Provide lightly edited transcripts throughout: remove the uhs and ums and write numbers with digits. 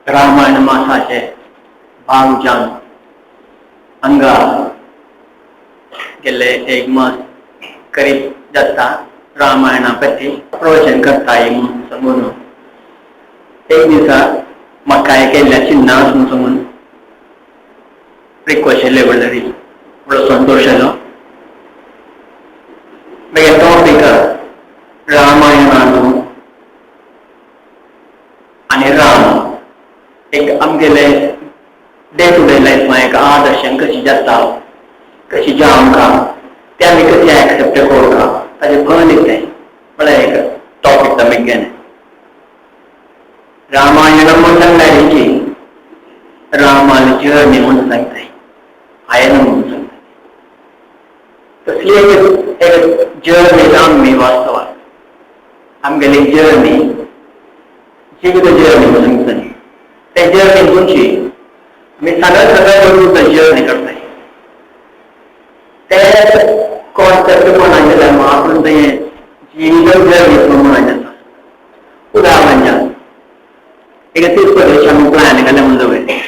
रामायण मासाचे भाग हांगा गेल्ले एक मास करीब जाता रामायणा प्रती प्रवचन करता म्हणून सांगून एक दिसा म्हाका केल्ल्या चिन्ना म्हणून सांगून रिक्वेस्ट केल्ले म्हणल्यार व्हडलो संतोश जालो. मागीर टॉपीक रामायणाचो आनी राम एक आमगेले डे टू डे लायफ एक आदर्श कशी जाता कशी जावंका ते आमी कशी एक्सेप्ट करूंका ताजे फळ दिसलें म्हळ्यार एक टॉपीक आमी गेले. रामायण म्हूण सांगल्यार रामाली जर्नी म्हणून सांगताय, आयन म्हणून सांगताय. तसली एक जर्नी आमी वास्तवात आमगेली जर्नी जिवीत जर्नी म्हणून सांगता. ते जर्नी तुमची आमी सगळ्या सगळ्या जर्नी करताय. ते कॉन्सेप्ट म्हणून जाल्यार आपूण ते जिवीत जर्नी म्हणून जाता. उदाहरण म्हणजे एक तिरुपती आमी प्लॅन केलें म्हणून दवरलें.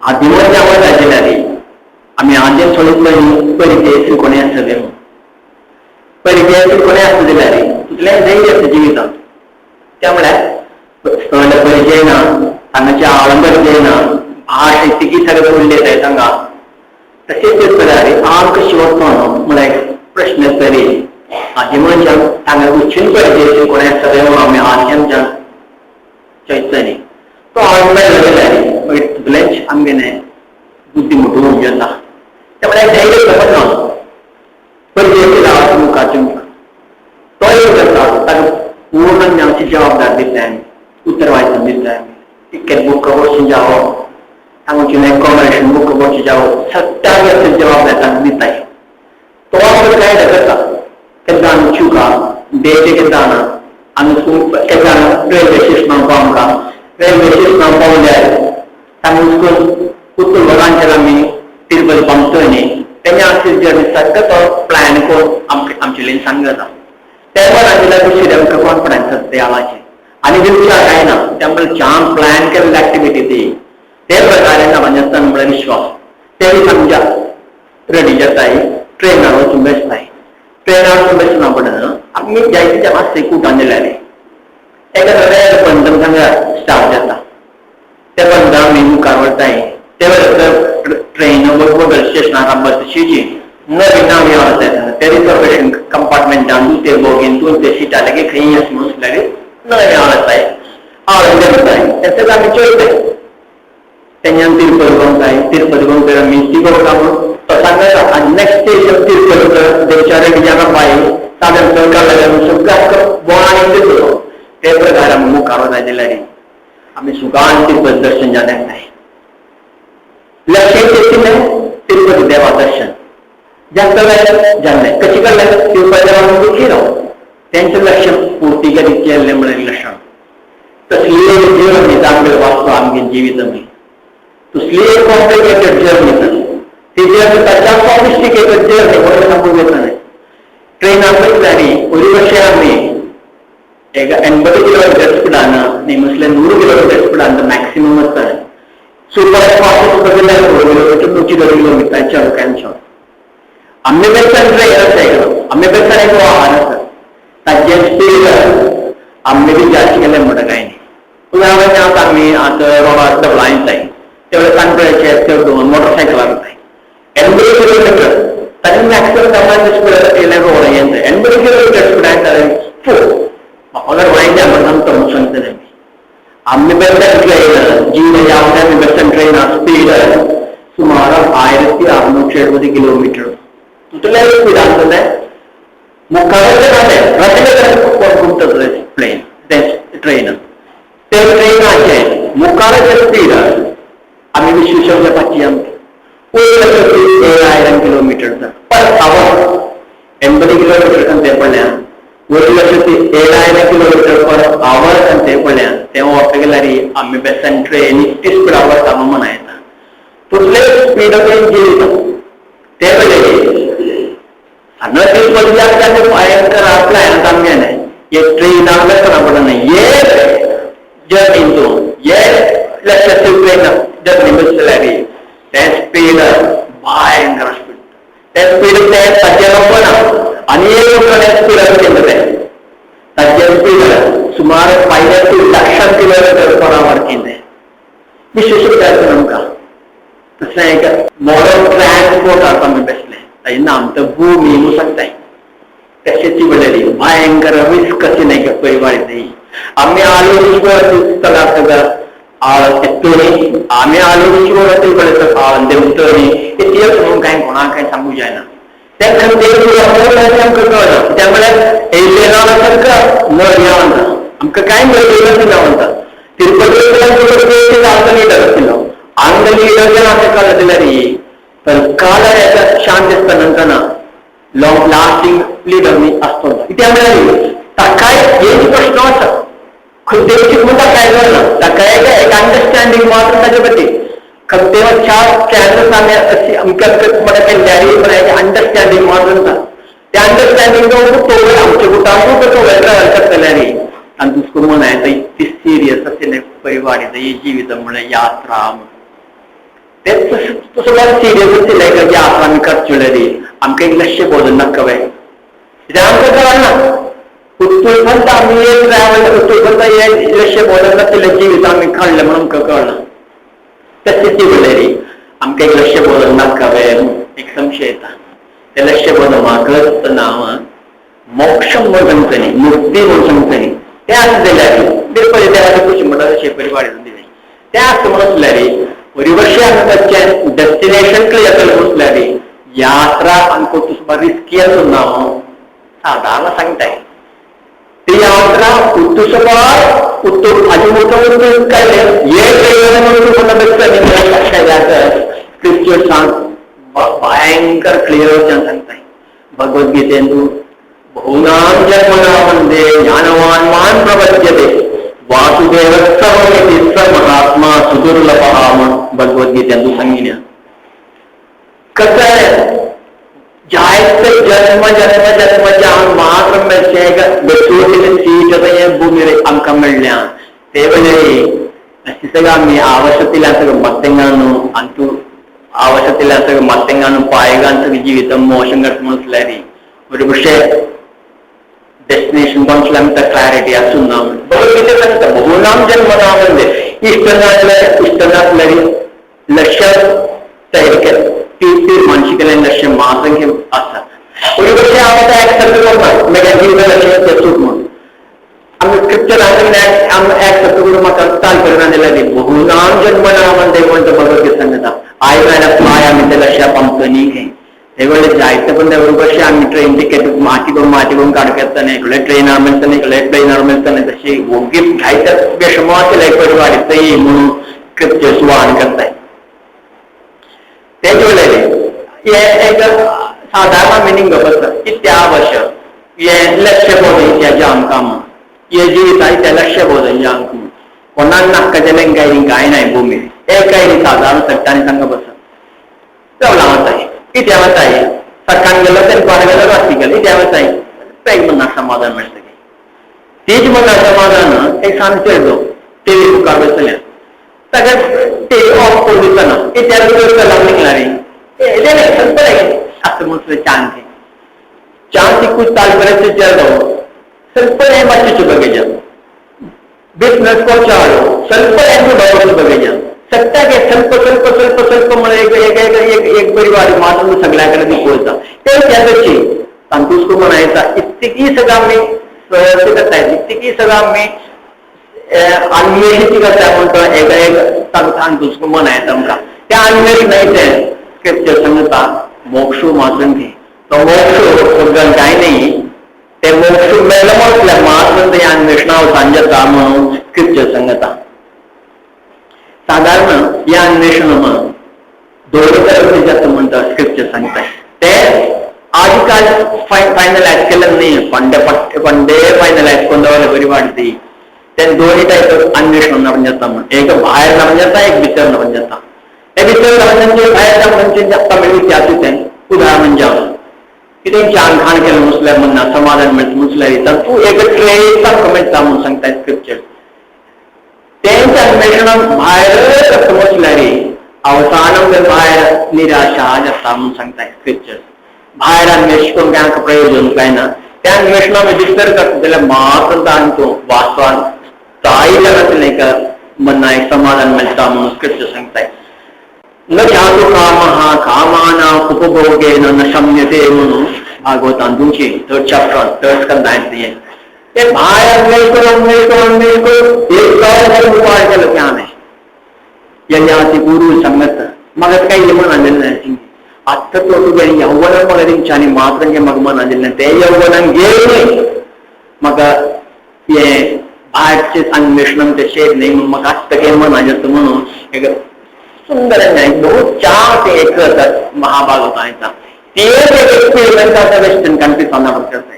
आदिमच्या वता आमी आद्य थोडी परिचय कोणी आसतले परिचय कोणी आसता जाल्यार तितलें धैर्य आसता जिवितांत. त्या म्हळ्यार स्थळ परिचय ना, हांगाचे आळम परिचय ना, भाश तिगी सगळें उरले हांगा. तशेंच तेच जाल्यार आम कशी वचो म्हळ्यार प्रश्न तरी आदी मनशान हांगा उच्चून परिचय कोणी आसतले म्हणून आमी आद्यमच्यान चैतन्य तो आळम मेळ्ळो जाल्यार मागीर तितलेंच आमगेलें बुद्धी मोटू जाता. त्या म्हळ्यार धैर्य खबर ना परिचय केला मुखार मुखार तो एक करता ताका पूर्ण आमची जबाबदार दिताय आमी, उत्तरवायचन दिताय आमी. टिकेट बूक वचून जावो, हांगाची एकोमोडेशन बूक वचून जावो, सगळ्या जबाबदार तांकां दिताय. तो आमकां गायड करता केन्ना आमी चुका डेट केन्ना ना आमी केन्ना रेल्वे स्टेशनार पावंका, रेल्वे स्टेशनार पावल्यार तांकां उत्तर वरांचेर आमी तिरुपती पावतले न्ही तेन्ना आमची जर्नी सारको तो प्लॅन करून आमचे कडेन सांगता. त्या वरांचेर दुसरे आमकां कॉन्फिडन्स आसता देवाचें आनी विचार कांय ना. त्यामुळे छान प्लॅन केल्ली ऍक्टिव्हिटी ती ते प्रकारे ना म्हळ्यार विश्वास ते समजा रेडी जाताय. ट्रेनार वचून बेसताय, ट्रेनार वचून बेसना पडना आमी जायते त्या मातशें कुटान जाल्यार एका रेड बंधन सांगा स्टार्ट जाता. त्या बंधान आमी मुखार वताय ते वेळार ट्रेन वगैरे स्टेशनार बसची नवीन आमी वता ते रिझर्वेशन कंपार्टमेंटान दुसरे बोगीन दोन ते सिटां लागीं खंय अशें म्हणून सुद्दां नवे आळताय आळ देंवताय. तेच आमी चोयताय तेन्ना तिरुपती पावताय. तिरुपती पावतकीर आमी तिगो म्हणून तो सांगता आनी नेक्स्ट स्टेशन तिरुपती देवचारे जागा पाय साधन सरकार सगळ्याक बोणान दिसलो. ते प्रकार आमी मुखार वता जाल्यार आमी सुखान तिरुपती दर्शन जालें. लक्ष तितलें तिरुपती देवा दर्शन जातलें जालें कशी करलें तिरुपती देवा दुखी राव तेंचें लक्ष पूर्ती केल्लें म्हळ्यार लक्षण. तसली जर्नी आमगेले वास्तव आमगे जिवीत आमी तसली एक कॉम्प्लिकेटेड जर्नी ती जर्नी ताच्या सॉफिस्टिकेटेड जर्नी म्हणून सांगूंक येता न्ही. ट्रेनान बसल्यार वरी वर्षे आमी एक 80 किलोमिटर स्पिडान न्ही म्हटल्यार 100 किलोमिटर स्पिडान मॅक्सिमम आसता. सुपर फास्ट बसल्यार 100 किलोमिटर 120 किलोमिटर चड कॅन्सल. आमी बेसन ट्रेन आसा, आमी बेसन एक वाहन आसा ताचें स्पीड आमी बी जास्त केलें म्हणटा कांय न्ही. उदाहरण आतां आमी आतां रोडार डबलां येताय तेवढे काणकोणचे मोटरसायकलार वताय 80 किलोमिटर ताजें मॅक्सिमम डबलांचे स्पीड येयलें रोड येता 80 किलोमिटर स्पिडान जालें फूल म्हाका वायन म्हणून सांगता सांगतले आमी बेसन ट्रेन जीवन यात्रा बेसन ट्रेन स्पीड सुमार 1670 किलोमिटर तितले स्पिडान आसतलें मुखार जालें रस्ते प्लेन ट्रेन ते ट्रेनाचे मुखाराचे स्पीड आमी विश्व जावपाची आमकां 1,07,000 किलोमिटर पर our 80 kilometre ते पडल्या 1,07,000 किलोमिटर पर our ते पडल्या तें वापरले गेल्यार आमी बेसन ट्रेन इतकी स्पिडार वता म्हणून म्हणा तितले स्पीड जिवीत ते वेळे हांगा तिरुपती भयंकर प्लॅन आमगेलें एक ट्रेनान बेसना पडना एक जर्नी तो लक्ष्य ट्रेन जर्नी बसल्यार ते स्पीड भयंकर स्पीड ते स्पीड ते ताचे लोक आनी एक स्पीड केलं ते ताचे स्पीड सुमार 5 lakh kilometre per hour केले विशेष आमकां. तशें एक मॉडर्न ट्रान्सपोर्ट आसा आमी बसले ताजें नाम तर भूमी म्हणून सांगताय. तशेंच म्हणलेली भयंकर रिस्क अशी नाही का परिवार आम्ही आलोचना आम्ही आलोचना देवतणी ते म्हणून काय कोणाक काय सांगू जायना. त्या आमकां कळना त्यामुळे येयले न या म्हणटा आमकां कांय मेळना ना म्हणटा. तिरुपती लीडर आशिल्लो हांगा लीडर आमकां कळना जाल्यार तर काल शांत आसता नंतर लॉंग लास्टिंग लीडर आसतो. कित्याक म्हळ्यार ताकाय एक प्रश्न आसा खंयचे म्हणटा काय कळना ताकाय एक अंडरस्टँडींग मात्र ताजे खातीर खंयचे चार चॅनल्स आमी अशी अमक्या म्हणटा केल्ल्यारी अंडरस्टँडींग मात्र आसा. त्या अंडरस्टँडींग तो आमच्या कुटांबू तो ट्रॅव्हल करतल्यारी आनी दुसरो म्हण इतकी सिरियस आशिल्लें परिवार जिवीत म्हळ्यार यात्रा ते तसो सिरियस आशिल्लें यात्रा आमी करचेली आमकां एक लक्ष बदल नाका बाय कित्याक आमकां कळना उत्तुरपंत आमी एक ट्रॅव्हल उत्तुरपंत हे लक्ष बदल नाशिल्लें जिवीत आमी काडलें म्हणून आमकां कळना. तशें ती म्हणल्यार आमकां एक लक्ष बदल नाका बाय एक संशय येता. ते लक्ष बदल म्हाका नांव मोक्ष म्हणून सांगतली मुक्ती म्हणून सांगतली ते आसा जाल्यार तिरुपती देवाचे खुशी म्हणटा तशें परिवार दिलें ते आसा म्हणून आसल्यार परिवर्षे आमी ताचें डेस्टिनेशन क्लियर जातलें म्हणल्यार यात्रा आमकां तुसबा रिस्की आसून ना सादारण सांगताय. ती यात्रा उत्तुसबार उत्तर आजी मोठो उत्तर काडलें स्क्रिप्चर सांग भयंकर क्लियर सांगताय. भगवद्गीतेंतु बहूनां जन्मनां वन्दे ज्ञानवान् मां प्रपद्यते वासुदेव सर्वमिति स महात्मा सुदुर्लभः म्हणून भगवद्गीतेंतु सांगितलें. कसं जायते जन्म जन्म जन्म हांव मात्र मेळचें बेसूर सीट भूमीर आमकां मेळ्ळ्या ते वेळे सगळं आमी आवश्यकतेला मत्तेंगाను अंतू आवश्यकतेला മത്തെങ്ങാനും പായകാൻ ജീവിതം മോശം മനസ്സിലായി ഒരു പക്ഷേ डेस्टिनेशन മനസ്സിലാമത്തെ ക്ലാരിറ്റി അസുന്നാം ബഹുനാം ജന്മനാമെന്ന് इष्ट इष्ट लक्ष्य तयार मानसिक लक्ष्य मात्र आसा. ഒരു പക്ഷേ ആവത്തെ ആക്സെപ്റ്റ് करना मेगा जीवित लक्ष्य चूक म्हणून आमी स्क्रिप्चर आक्सेप्ट करून म्हाका ताल्पर्य नाजाल्यार बहुनाम जन्मनामध्ये म्हणटा भगवद्गीता सांगता आयला पाय आमी ते लक्ष्या पावतो न्ही खंय ते वेळे जायते पण त्या आमी ट्रेन टिकेट माती करून माती करून काडूंक येता न्ही इकडे ट्रेनार मेळटा न्ही इकडे प्लेनार मेळटा न्ही तशी ओगी जायते बेशमो आशिल्ले परिवार म्हणून स्क्रिप्चर्स वाण करताय. ते जोडलेले हे एक सादारण मिनींग आसा इत्यावश्यक हे लक्ष्य बोधन आमकां हे जिवितांत ते लक्ष्य बोधन आमकां कोणाक नाका जाल्यार काय काय नाय भूमी एक काय सादारण सट्टांनी सांगप आसा. रावला इत्या वताय सकाळ गेलो तें गेलो राती गेलो इत्या वताय पेग मनाक समाधान मेळटलें. तीच मनाक समाधान एक सामकें चेडो टीव्ही मुखार बसल्या ताका टीव्ही ऑफ करून दिसना इत्या निघणार असं म्हटलं चांदी चांदी कुछ ताल्पर्य चेडो ಸ್ವಲ್ಪ मातशें बघायचे बिझनेस को चालो ಸ್ವಲ್ಪ ಏನು बघायचे सत्याक ಸ್ವಲ್ಪ ಸ್ವಲ್ಪ ಸ್ವಲ್ಪ ಸ್ವಲ್ಪ म्हळ्यार एक एक एक एक परिवार मात्र सगळ्याकडे दिकोवता ते त्याची संतुष्ट म्हणायचा इतकी सगळं आम्ही करताय इतकी सगळं आम्ही अन्वेषित करताय म्हणतो एक एक संतुष्ट म्हणायचं आमकां त्या अन्वेष नाही ते स्क्रिप्चर सांगता मोक्ष मात्र घे तो मोक्ष सगळं काय नाही ते मोक्ष मेळ्ळो म्हटल्यार मात्र ते अन्वेषणा जाता म्हणून स्क्रिप्चर सांगता. साधारण या अन्वेषण दोन तरेचे जाता म्हणटा स्क्रिप्चर सांगता ते आजकाल फायनलायज केलं नाही पंडे पंडे फायनलायज करून दवरले बरी वाटती ते दोन्ही टायप अन्वेषण जाता म्हण एक भायर नवन जाता एक भितर नवन जाता. हे भितर नवन भायर नवन जाता म्हणजे इतिहास ते उदाहरण म्हणजे कितें चान खाण केलें मुसल्यार म्हणना समाधान मेळटा मुसल्यार तर तूं एक ट्रेस सारको मेळटा म्हणून सांगता स्क्रिप्चर. तेंच अन्वेषण भायर समजल्यार अवसानं भायर निराशा जाता म्हणून सांगता स्क्रिप्चर्स. भायर अन्वेष करून काय प्रयोजन काय ना. त्या अन्वेषणा विस्तार करता जाल्यार मात्र तांचो वास्तवान स्थायी जाता का मना एक समाधान मेळटा म्हणून स्क्रिप्चर सांगताय. न जातु कामः कामानां उपभोगेन न शम्यते म्हणून भागवतान तुमची थर्ड चॅप्टर थर्ड स्कंदांत हें ते भायर अन्वेष करून अन्वेष करून अन्वेष करून एक काय उपाय केलो की हांवें ययाति गुरु संगत म्हाका काय मन आलेलें ना. आत्तां तो तुगें यौवनान म्हाका तेंच्यांनी मात्र म्हाका मन आलेलें ना. तें यौवनान गेलें म्हाका हें भायरचें अन्वेषण तशें न्ही म्हणून म्हाका आत्तां हें मन आलें म्हणून एक सुंदर न्याय बहुत चार एक महाभारतांचा तेच एक एक्सपेरिमेंट आसा वेस्टर्न कंट्रीज करताय.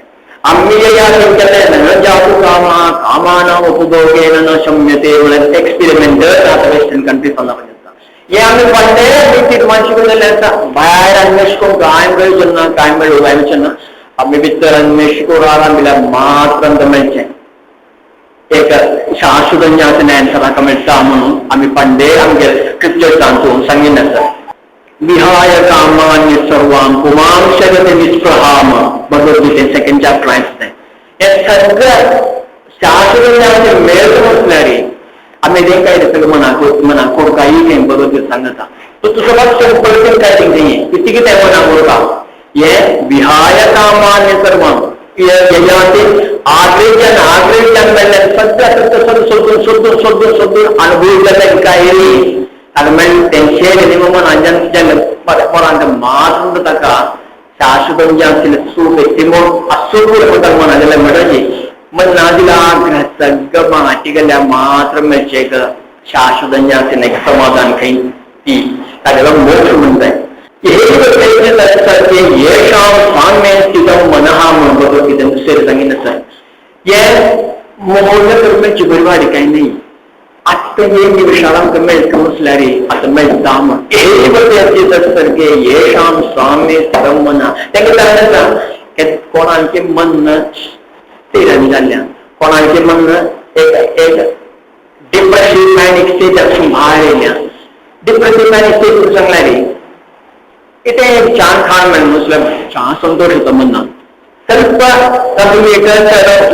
आम्ही जे या केलें न जातु कामा कामाना उपभोगेन न शम्यते म्हणल्यार एक्सपेरिमेंट आतां वेस्टर्न कंट्रीज करता. हे आमी फाटले तीर्मान शिकून आसा. भायर अन्वेष करून कांय मेळचें ना, कांय मेळूं मेळचें ना. आमी भितर अन्वेष करून आमी मात्र मेळचें एक शाश्वत ज्ञान सदांक मेळटा म्हणून आमी पंडे आमगे स्क्रिप्चर्सांतून सांगिल्लें आसा. विहाय कामान्य सर्वां पुमांशगते निस्पृहाम भगवद्गीते सेकंड चॅप्टर आसता. हे सगळं शाश्वत ज्ञान मेळत म्हटल्यार आमी तें काय सगळं मनाक मनाक कोडकाई तें भगवद्गीता सांगता. तो तुजो लक्ष पडटे काय तें कितें कितें मनाक उरता हे विहाय कामान्य सर्वां ययाति आग्रेच्यान आग्रेच्यान मेळ्ळ्यान सगळ्या सगळं सोदून सोदून सोदून सोदून अनुभविल्लें काय ताका मेळ्ळें तेंचे निमन अंजन पोरांक मात्र ताका शाश्वत जें आशिल्लें सूख तिमो असूख म्हणटा मना जाल्यार म्हणटा मन नादिला आग्रह सगळं माटी गेल्यार मात्र मेळचें एक शाश्वत जें आशिल्लें एक समाधान खंय ती तागेलो मोक्ष म्हणटाय. येषां साम्ये स्थितं मनः म्हणून भगवद्गीतेन दुसरें सांगिल्लें आसा. हे मोह करपाची बरी काय न्ही. आत्तां हे निमिषाक आमकां मेळटा म्हटल्यार आतां मेळटा म्हण सारकें येषां साम्ये स्थितं मनः तांकां जाणें आसा कोणाचें मन स्थिर जाल्ल्यान कोणाचें मन एक एक डिप्रेसीव मॅनिक स्टेजासून भायर येयल्या. डिप्रेसीव मॅनिक स्टेज सांगल्यार कितें छान खाण मेळ्ळें म्हटल्यार छान संतोष जाता मनाक. ಸ್ವಲ್ಪ तुम्ही एक जाल्यार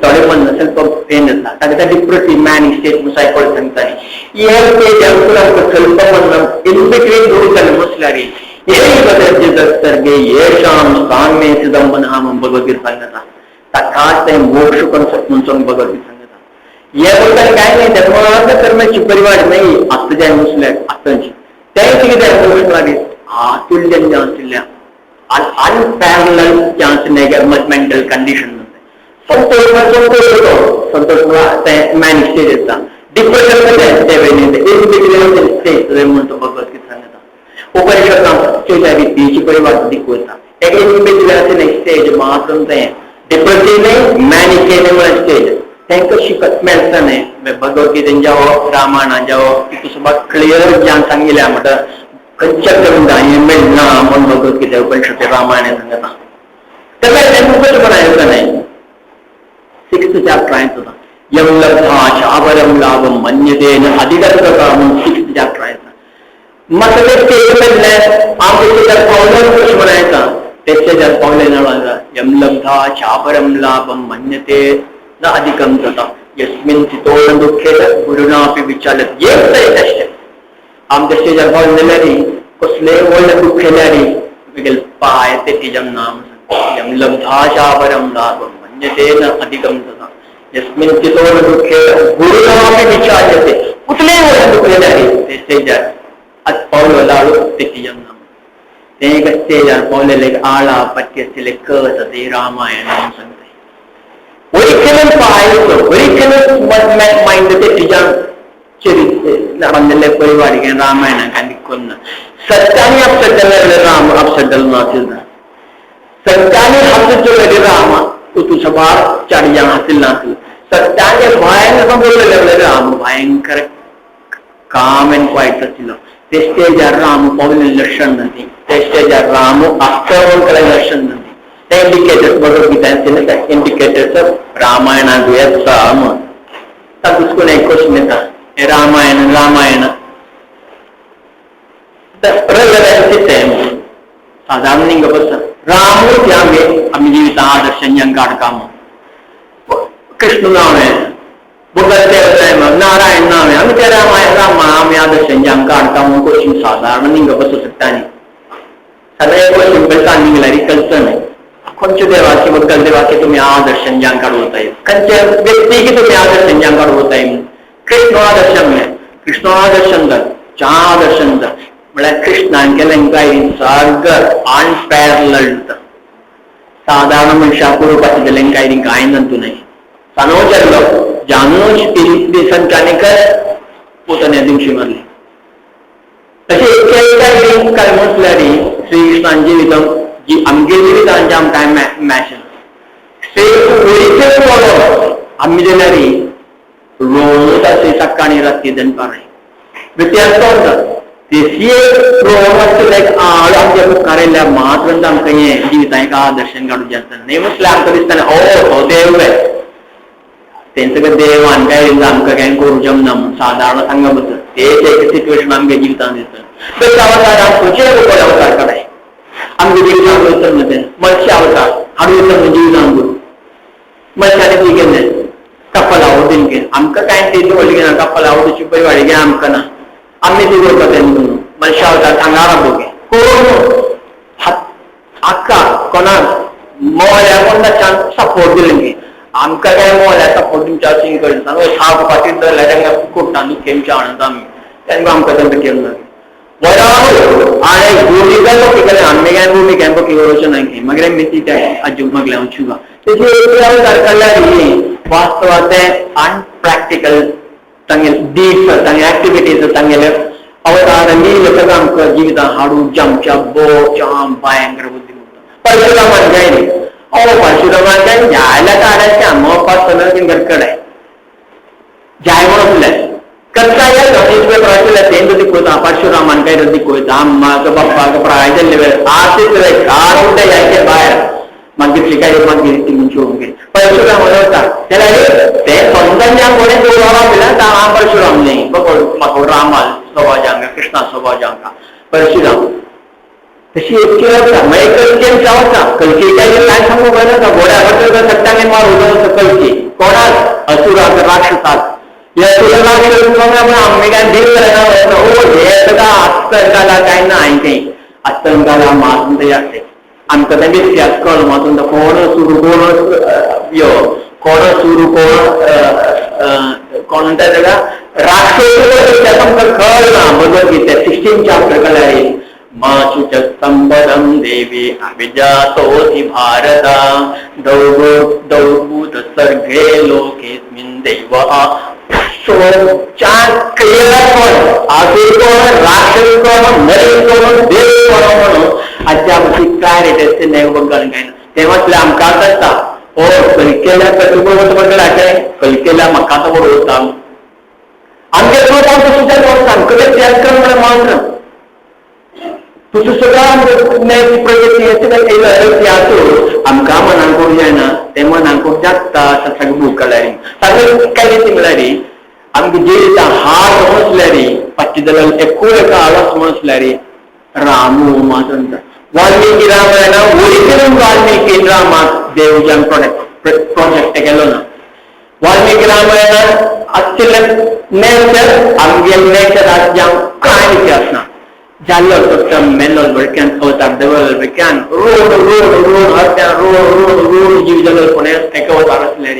थोडे मन ಸ್ವಲ್ಪ पेन जाता ताका डिप्रेसीव मॅनिक स्टेट सायकोलॉजी सांगता. हे स्टेज आमकां ಸ್ವಲ್ಪ मन इन बिटवीन दूर जालें म्हटल्यार हे येषां साम्ये स्थितं मनः म्हणून भगवद्गीता सांगता. ताकाच तें मोक्ष कॉन्सेप्ट म्हणून भगवद्गीता सांगता. हे म्हणटा काय न्ही धर्मार्थ कर्माची परिवार न्ही आतां जाय म्हटल्यार आतांची तें कितें मोक्ष लागीं आतुल्य जें आशिल्ल्या अनपॅरलल जें आशिल्लें मेंटल कंडिशन. संतोष संतोष जाता संतोष म्हळ्यार तें मॅनिक स्टेज येता. डिप्रेशन तें इन बिटवीन स्टेज म्हणून भगवद्गीता सांगता. उपनिषदां तीची परिवार दिकवता एक इन बिटवीन आशिल्लें स्टेज मात्र तें डिप्रेसीव न्ही मॅनिक म्हळ्यार स्टेज तांकां शिकत मेळटा न्ही. भगवद्गीतेन जावो रामायणान जावो तितून सुद्दां क्लियर ज्ञान सांगिल्लें म्हणटा खंयच्या करून हें मेळना म्हूण भगवद्गीता उपनिषद रामायण सांगता. तें कशें पण येता न्ही. सिक्स्थ चॅप्टर हांवें सुद्दां यम लब्धा चावरम लाभम मन्यते न अधिगतता म्हणून सिक्स्थ चॅप्टर येता. म्हाका तें स्टेज मेळ्ळें हांव स्टेजार पावलें कशें म्हण येता ते स्टेजार पावलें ना. यम लब्धा चापरम लाभम मन्यते न अधिकम तथा यस्मिन स्थितो न दुःखेन गुरुणापि विचालत. एक तरी कश्ट आमच्या स्टेजार पावलें जाल्यार कसलेय व्हडलें दुःख येयल्यार मुगेले पाय ते तिजम नाम यम लब्धा चापरम लाभम मन्यते न अधिकम तथा यस्मिन स्थितो न दुःखेन गुरुणापि विचाल्यते. कुठलेय व्हडलें दुःख येयल्यार ते स्टेजार आतां पावलो लाडू ते तिजम नाम ते एक स्टेजार पावलेले आळा पट्टी आशिल्ले कथ ते रामायण सांगता. ഒരിക്കലും പായസം ഒരിക്കലും മൈൻഡ് തെറ്റിച്ചാൻ നടന്നില്ലേ പരിപാടിക്കാൻ രാമായണം കണ്ടിക്കൊന്ന് സത്യാനി അപ്സെറ്റ് രാമ അപ്സെറ്റ് नासिल सत्याने हासिल राम तू सबार चढ़ हासिल नासिल सत्याने भयंकर बोलले राम भयंकर काम एंड क्वाइट आशिल्लो ते स्टेजार राम पावले लक्षण નથી. ते स्टेजार राम अस्तवंकले लक्षण નથી. ते इंडिकेटर्स भगवद्गीता इंडिकेटर्स रामायणाक येता. तातूंत एक क्वेश्चन येता, हे रामायण रामायण रेलेवन्स साधारण हिंगा बसता. रामूच आमी आमी जिविता आदर्श काडका, कृष्ण नांव आहे, देव नारायण नांव आहे, आमी ते रामायण रामा आमी आदर्श काडका म्हणून क्वेश्चन साधारण हिंगा बसूं शकता. न्ही सगळे क्वेश्चन पळयता निघल्यार कल्चर न्ही. खंयच्या देवाचे बद्दल देवाचे तुमी आदर्श काडू वताय, खंयच्या व्यक्तीकी तुमी आदर्श काडू वताय. कृष्ण आदर्श म्हणल्यार कृष्ण आदर्श च्या आदर्श म्हळ्यार कृष्णान केलें काय सगळं अनपॅरलल्ड. साधारण मनशाक करुपाचें जालें काय कांय नंतू न्हय. सानो जाल्लो जानूच दिसांकानिकर पोतन्या दिवशी मारली. तशें एक काय म्हटल्यार श्रीकृष्णान जिवितम जी आमगे जिवितांचे आमकां मॅच वळीचें आमी जाल्यार रोवूच आसता सकाळी राती दनपारां व्यत्यास जाता. आमच्या मुखार येयल्या मात्र आमकां हें जिवितां एक आदर्शन काडूचें आसता. न्ही म्हटल्यार आमकां दिसता ओ तो देव तेंचो देवान काय आमकां कांय करूं जमना म्हूण सादारण सांगा बसत तेच एक सिट्युएशन आमगे जिवितान दिसता. तर अवतार खंयचे रुपार अवतार काडाय आमगे जिवितान वयता न्हय, मत्स्य अवतार हाडूं वयता न्हय जिवितान करून मत्स्याने ती केलें कपाल आवडीन केलें. आमकां कांय तेजी व्हडली ना, कपाल आवडीची बरी वाडी आमकां ना, आमी ती करता तेन्ना म्हणून मत्स्य अवतार थांगा राबोगे कोण आक्का कोणाक मोल्या कोणाच्यान सपोर्ट दिलें की आमकां काय मोल्या सपोर्ट दिवच्या अशें कळटा. साप फाटीर धरल्यार तांकां कुट्टा दुखेमच्या आणता आमी तेन्ना आमकां तांकां केलें ना. वराव आनी भुमिका केलें आमी काय भुमिका करूचें ना की मागीर आमी ती त्या आजी मागल्या हांव शुगा तेजी अवतार काडल्यार वास्तवात तें अनप्रॅक्टिकल तांगेले डीड्स तांगे एक्टिविटीज तांगेले अवतार लील सगळं आमकां जिवितान हाडून जामच्या बो जाम भयंकर बुद्धी म्हणटा. परशुरामान काय न्ही, ओ परशुरामान काय जायला काडायचें मोपास गडकड जाय म्हणून कच्चा या आशिल्ले तें दिकोयता परशुरामान काय दिकोयता अम्माक बाप्पाक प्राय जाल्ले वेळ आतीच कार जायचे भायर मागीर काय मागीर ती म्हणचे परशुराम वता जाल्यार ते समजान कोणें दवरप दिला हांव परशुराम न्ही म्हाका रामा स्वभाव जांका कृष्णा स्वभाव जांका परशुराम तशी एक आसा मागीर कल्केन वता कल्केच्या काय सांगू कळना घोड्या वता सट्टांनी मार उलोवन कल्की कोणाक असुराक राक्षसाक आमी काय देव ओ हे सगळं आत्तंकाला काय ना हांवें आत्तंकाला मातून तरी आसते आमकां तें इतिहास कळ्ळो मातून कोण सुरू कोण यो कोण सुरू कोण कोण म्हणटा ताका राक्षस आमकां कळना. भगवद गीता 16 चॅप्टर कळ्ळ्यार माशुच संपदं देवी अभिजातोऽसि भारत दौभूत सर्गे लोकेस्मिन् देव. सो चार क्लियर कोण आसूर कोण राक्षस कोण नरेश कोण देव कोण म्हणून आजच्या आमची क्लॅरिटी आसता न्हय बघाल काय ना तें म्हटल्यार आमकां आसता ओ कलकेल्या कटुबो म्हणटा कलकेल्या म्हाका तो बरोवता आमगे तो सुद्दां आमकां त्याग कर म्हणल्यार मात्र तुजो सगळ्या प्रगती आमकां मनाक करूं जायना तें मनाक करूं जाता सगळें बूक काडल्यार सगळें काय ती म्हणल्यार आमगे जिविता हार म्हसल्यार फाटी जाल्यार एकूय एका आळस म्हसल्यार रामू मात्र वाल्मिकी रामायणा ओरिजिनल वाल्मिकी रामाक देवजान प्रोजेक्ट केलो ना. वाल्मिकी रामायणान आशिल्लें नेचर आमगे नेचर आज कांय इतिहास ना. जाल्लो फक्त मेलो भडक्यान अवतार देवल भडक्यान रोड रोड रोड हत्या रोड रोड रोड जीव जालो कोणे एका अवतार आसल्यार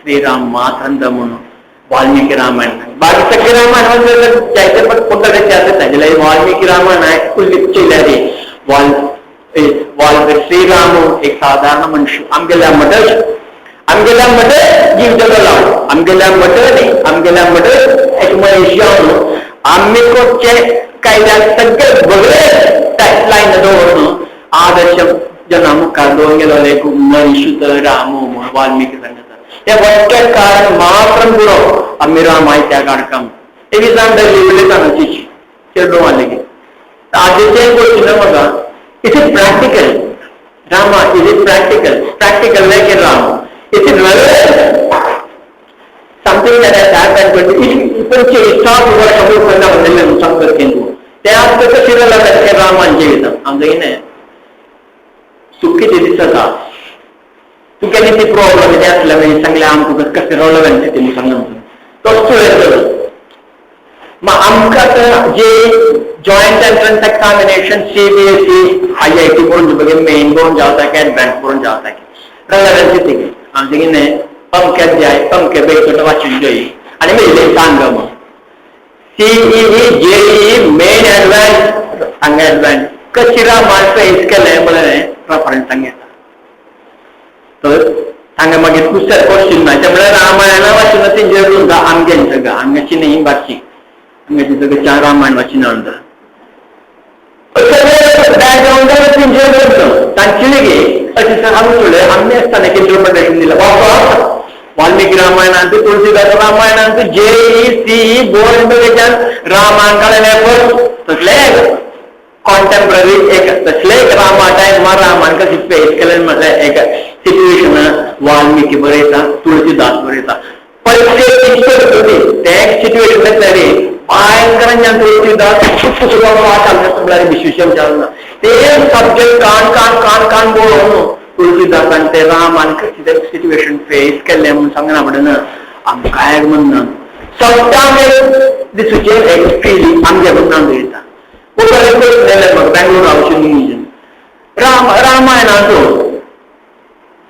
श्रीराम माथंद म्हणून वाल्मिकी रामायण बाकी सगळे रामायण जायते पण कोणता इतिहास जाल्यार वाल्मिकी रामायण उल्लेख केल्यार वाल श्रीराम एक साधारण मनुष्य आमगेल्या मदत आमगेल्या मदत जीव जगला आमगेल्या मदत न्ही आमगेल्या मदत एक मनुष्य आमी कोचे कायद्यात सगळे बगळे लायन दवरून आदर्श जना मुखार दवरून गेलो एक मनुष्य रामू म्हूण वाल्मिकी सांगता ते वट्टे कारण मात्र पुरो आमी रामायत्या काडकाम ते विचार धरली उलयता चेडूं आलेगी आजचे गोश्टी म्हाका Is it practical? Rama, is it practical? Practical like in Rama. Is it relevant? Something ಇಷ್ಟಾರು ವರ್ಷ ಸಂಪರ್ಕೆಂದು ರಾಮಾಯಣ ಜೀವಿತ आमचं सुखी दिसता तुका किती प्रॉब्लेम ते असल्या म्हणजे सांगले आमकां कशें रेलेवंट ते सांगना तसो येतलो. मग आमकां जे joint entrance examination CBSE IIT करून बघे मेन करून जावता की एडवान्स करून जावता की रेलेवंट कितें आमचें कितें अमके जाय अमके बेगीन वाचून जाय आनी मेळिल्लें सांग मग CEE JEE main advance हांगा एडवान्स कशी रामायण फेस केलें म्हणलें रेफरन्स सांगता. तर हांगा मागीर दुसरें क्वेश्चन ना ते म्हळ्यार रामायणा वाचून तेंचेर उरता आमगें सगळं हांगाची न्ही बाकी हांगाची सगळं रामायण वाचून उरता बॅकग्रावंडार तेंचेर उरता तांचे लेगीत अशें आमी सोडलें आमी आसतना एक इंटरप्रिटेशन दिलां Valmiki रामायणांत Tulsidas रामायणांत JEE CE board Ramayana काडलें तसले कॉन्टेम्पररी एक तसले एक रामा टायम रामान कशें फेस केलें म्हळ्यार एक सिच्युएशन वाल्मिकी बरयता तुळसीदास बरयता परिस्थिती ते एक सिच्युएशन आसल्यार भयंकर तुळसीदास म्हळ्यार विश्वेश्वर चालना ते सब्जेक्ट कान कान कान कान बरोवन तुळसीदासान ते रामान कशें सिच्युएशन फेस केल्लें म्हणून सांगना पडना आमकां एक म्हणना सगळ्यांक दिसूचें एक फिलींग आमगे म्हणना दवरता. म्हाका बेंगलोर हांव रामायणाचो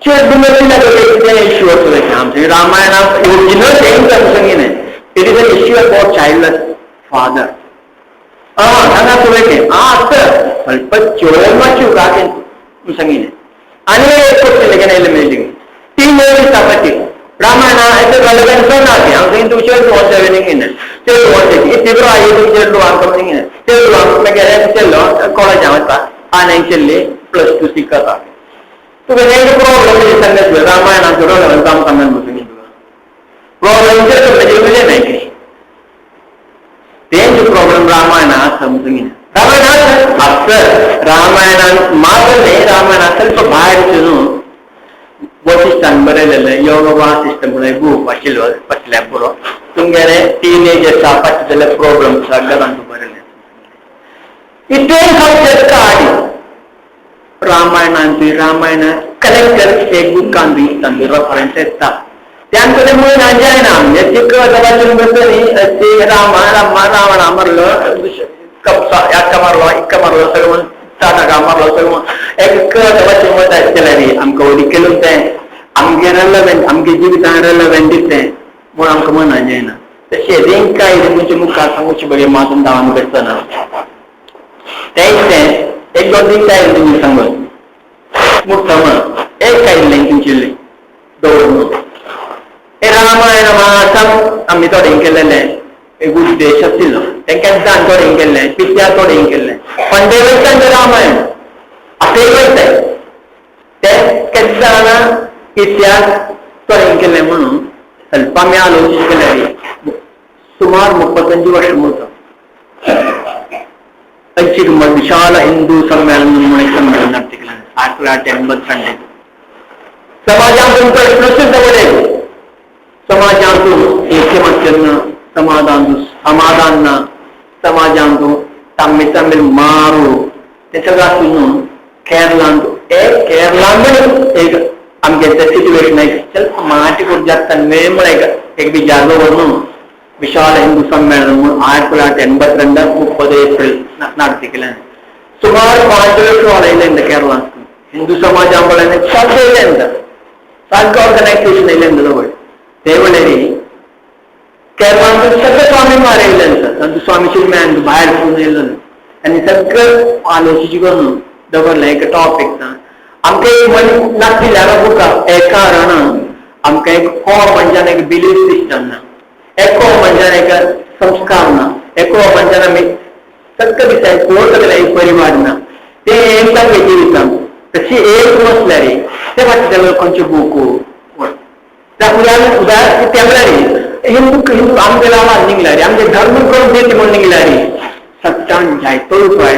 इश्यू आसलो आमचे रामायणाक ओरिजिनल तें it is an issue about childless father. हांगा तुवें आसता ಸ್ವಲ್ಪ ಚೋಮಾಚು ಕಾಕೆ सांगितलें आनी एक क्वेश्चन लेगीन आयलें मेळ्ळी तीन वेळ रामायण रेलेवंट ना ती हांव सांगी तूं चेडू वचें चेडू वचें तिब्रो आई चेडू हांव चेडू मागीर चेल्लो कॉलेजां वता आनी चेल्ली +2 शिकता तुका एक प्रॉब्लेम सांगत रामायणाचो रेलेवंट आमकां सांगत बसून तुका प्रॉब्लेम म्हणजे नाही की तेंच प्रॉब्लेम रामायण आसा म्हणून रामायण आसा रामायणान मात्र न्ही रामायणा ಸ್ವಲ್ಪ भायर न्हू वशिष्ठान बरयलेलें योग वासिष्ठ म्हणून बूक वाचिल्लो वाचल्यार पुरो तुमगेले टीनेज आसा जाल्यार प्रॉब्लम सगळ्यांक बरयलें इतलें सब्जेक्ट काड रामायणांत रामायण कलेक्टर एक बुकान तांचो रेफरन्स येता त्यांकडे म्हणून जायना म्हणजे ती वाचून बसली ती रामा रामा रावणा मारलो कपसा याका मारलो इक्का मारलो सगळं टाटा मारलो सगळं एक वाचून वता आसतलें आमकां वडी तें आमगे रेलेवंट आमगे जिवितान रेलेवंट तें म्हणून आमकां मना जायना तशें तेंकां तुमचे मुखार सांगूचे बगे मातून धांवन करतना तेंच तें एक दोन तीन काय तुमी सांगून मुखार एक कायल्लें तुमचें दवरून रामायण मासम आमी थोडें केलेलें एक उद्देश आशिल्लो तें केन्ना थोडें केल्लें पित्या थोडें केल्लें पंडे वयता रामायण आतांय वयताय ते केन्ना इतिहास थोडें केल्लें म्हणून ಸ್ವಲ್ಪ आमी आलोचना केल्यार सुमार 35 वर्ष मुखार विशाल हिंदू सम्मेलन म्हणून एक संमेलन നടത്തിക്കലാണ് 1982. समाजांतून प्रश्न दवरले समाजांतून ऐक्यमत्य समाधान समाधान ना समाजांतून तम्मी तमिल मारू ते सगळं आसून केरलांत एक केरलांत एक आमगे सिच्युएशन एक ಸ್ವಲ್ಪ माटी करून जाता म्हळ्यार एक विचार दवरून विशाल हिंदू सम्मेलन म्हणून 1982 30 ಏಪ್ರಿಲ್ നടത്തിക്കലാണ്. ಸುಮಾರು 5 ಲಕ್ಷ ಇಲ್ಲ ಕೇರಳ ಹಿಂದೂ ಸಮಾಜ ಸಾಧ್ಯ ಇಲ್ಲ ಅಂತ ಸಾಧ್ಯ ಆರ್ಗನೈಸೇಷನ್ ಇಲ್ಲ ಅಂತ ದೇವಳೇರಿ ಕೇರಳ सगळे स्वामी मारले ಅಂತ स्वामी चिन्मयानंद बाहेर येयलो आनी सगळं आलोचना करून दवरलें एक टॉपीक ना आमकां एक मन नासलें बुका एक कारण आमकां एक कॉमनच्यान एक बिलीफ सिस्टम ना, एको मनच्यान एक संस्कार ना, एको मनच्यान आमी सगळं दिसा कोण सगळें एक परिवार ना ते एक जिवितान तशी एक नसल्यार ते फाटल्या लोकांचे बुकू उदाहरण ते म्हळ्यार हिंदू हिंदू आमगे लावा निघल्यार आमगे धर्म करून देते म्हणून निघल्यार सत्यान जायतो उपाय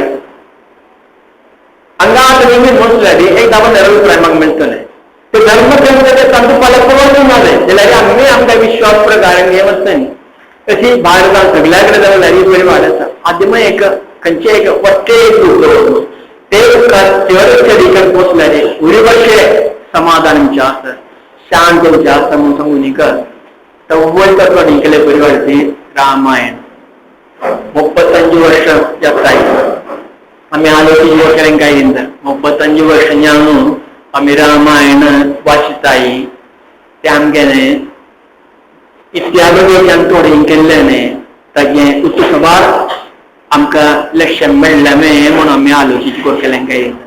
हांगा आतां नेहमी म्हटल्यार एक 10-15 रुपया म्हाका मेळटले ते धर्म ग्रंथ तांचो पालक जालें जाल्यार आमी आमकां विश्वास प्रकार हे वचतनी तशी भारतान सगळ्या कडेन जाल्यार बरी वाड आसा. आदिम एक खंयचे एक वट्टे एक बुक ते बुकार चड चडीकन पोचल्यार उरी वर्षे समाधान आमचें आसा, शांत आमचें आसा म्हूण सांगू न्ही कर. तव्वल तत्व केले बरी वाडटी रामायण 35 ವರ್ಷ जाताय आमी आलोचना केलें काय दिता 35 वर्षां आमी रामायण वाचिताय. ते आमगेलें इतिहास थोडें केल्लें ताजें उच्च सभार आमकां लक्ष मेळ्ळें म्हणून आमी आलोचना केलें काय दिता.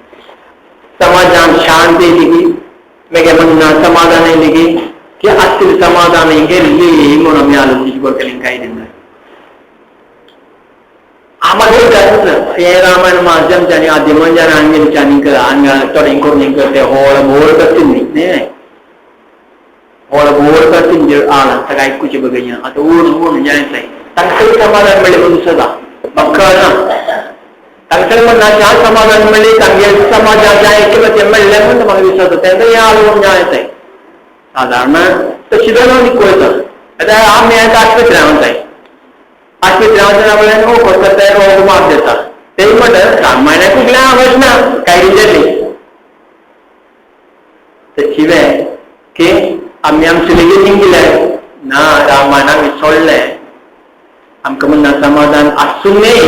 समाजान शांत येयली की मागीर म्हणना समाधान येयली की की आसतली समाधान गेल्ली म्हणून आमी आलोचना केलें काय दिता. आम्हाला हे रामायण माध्यमच्यानी आदिमंजान हांगा हांगा थोडें करून ते होळ बोर करतील न्ही, होळ बोर करतील आळ ताका आयकुचें बघया आतां ऊर ऊर जायत तांकां समाधान मेळ्ळें म्हणून सदां म्हाका ना तांकां म्हणना ज्या समाधान मेळ्ळें तांगे समाजान ज्या एकमेकांचें मेळ्ळें म्हूण म्हाका दिसता तेन्ना हें आळ म्हूण जायत सादारण तशी जाल्यार पळयता. आतां आमी आतां आस्पत्र्या वताय, आस्पत्र्या वतना आपल्यान वखद करताय रोग माप दिता ते म्हणटा रामायणाक कुठल्या आवड ना काय जाली तशी वे की आमी आमचे लेगीत जिंकले ना रामायण आमी सोडलें. आमकां म्हणना समाधान आसूनय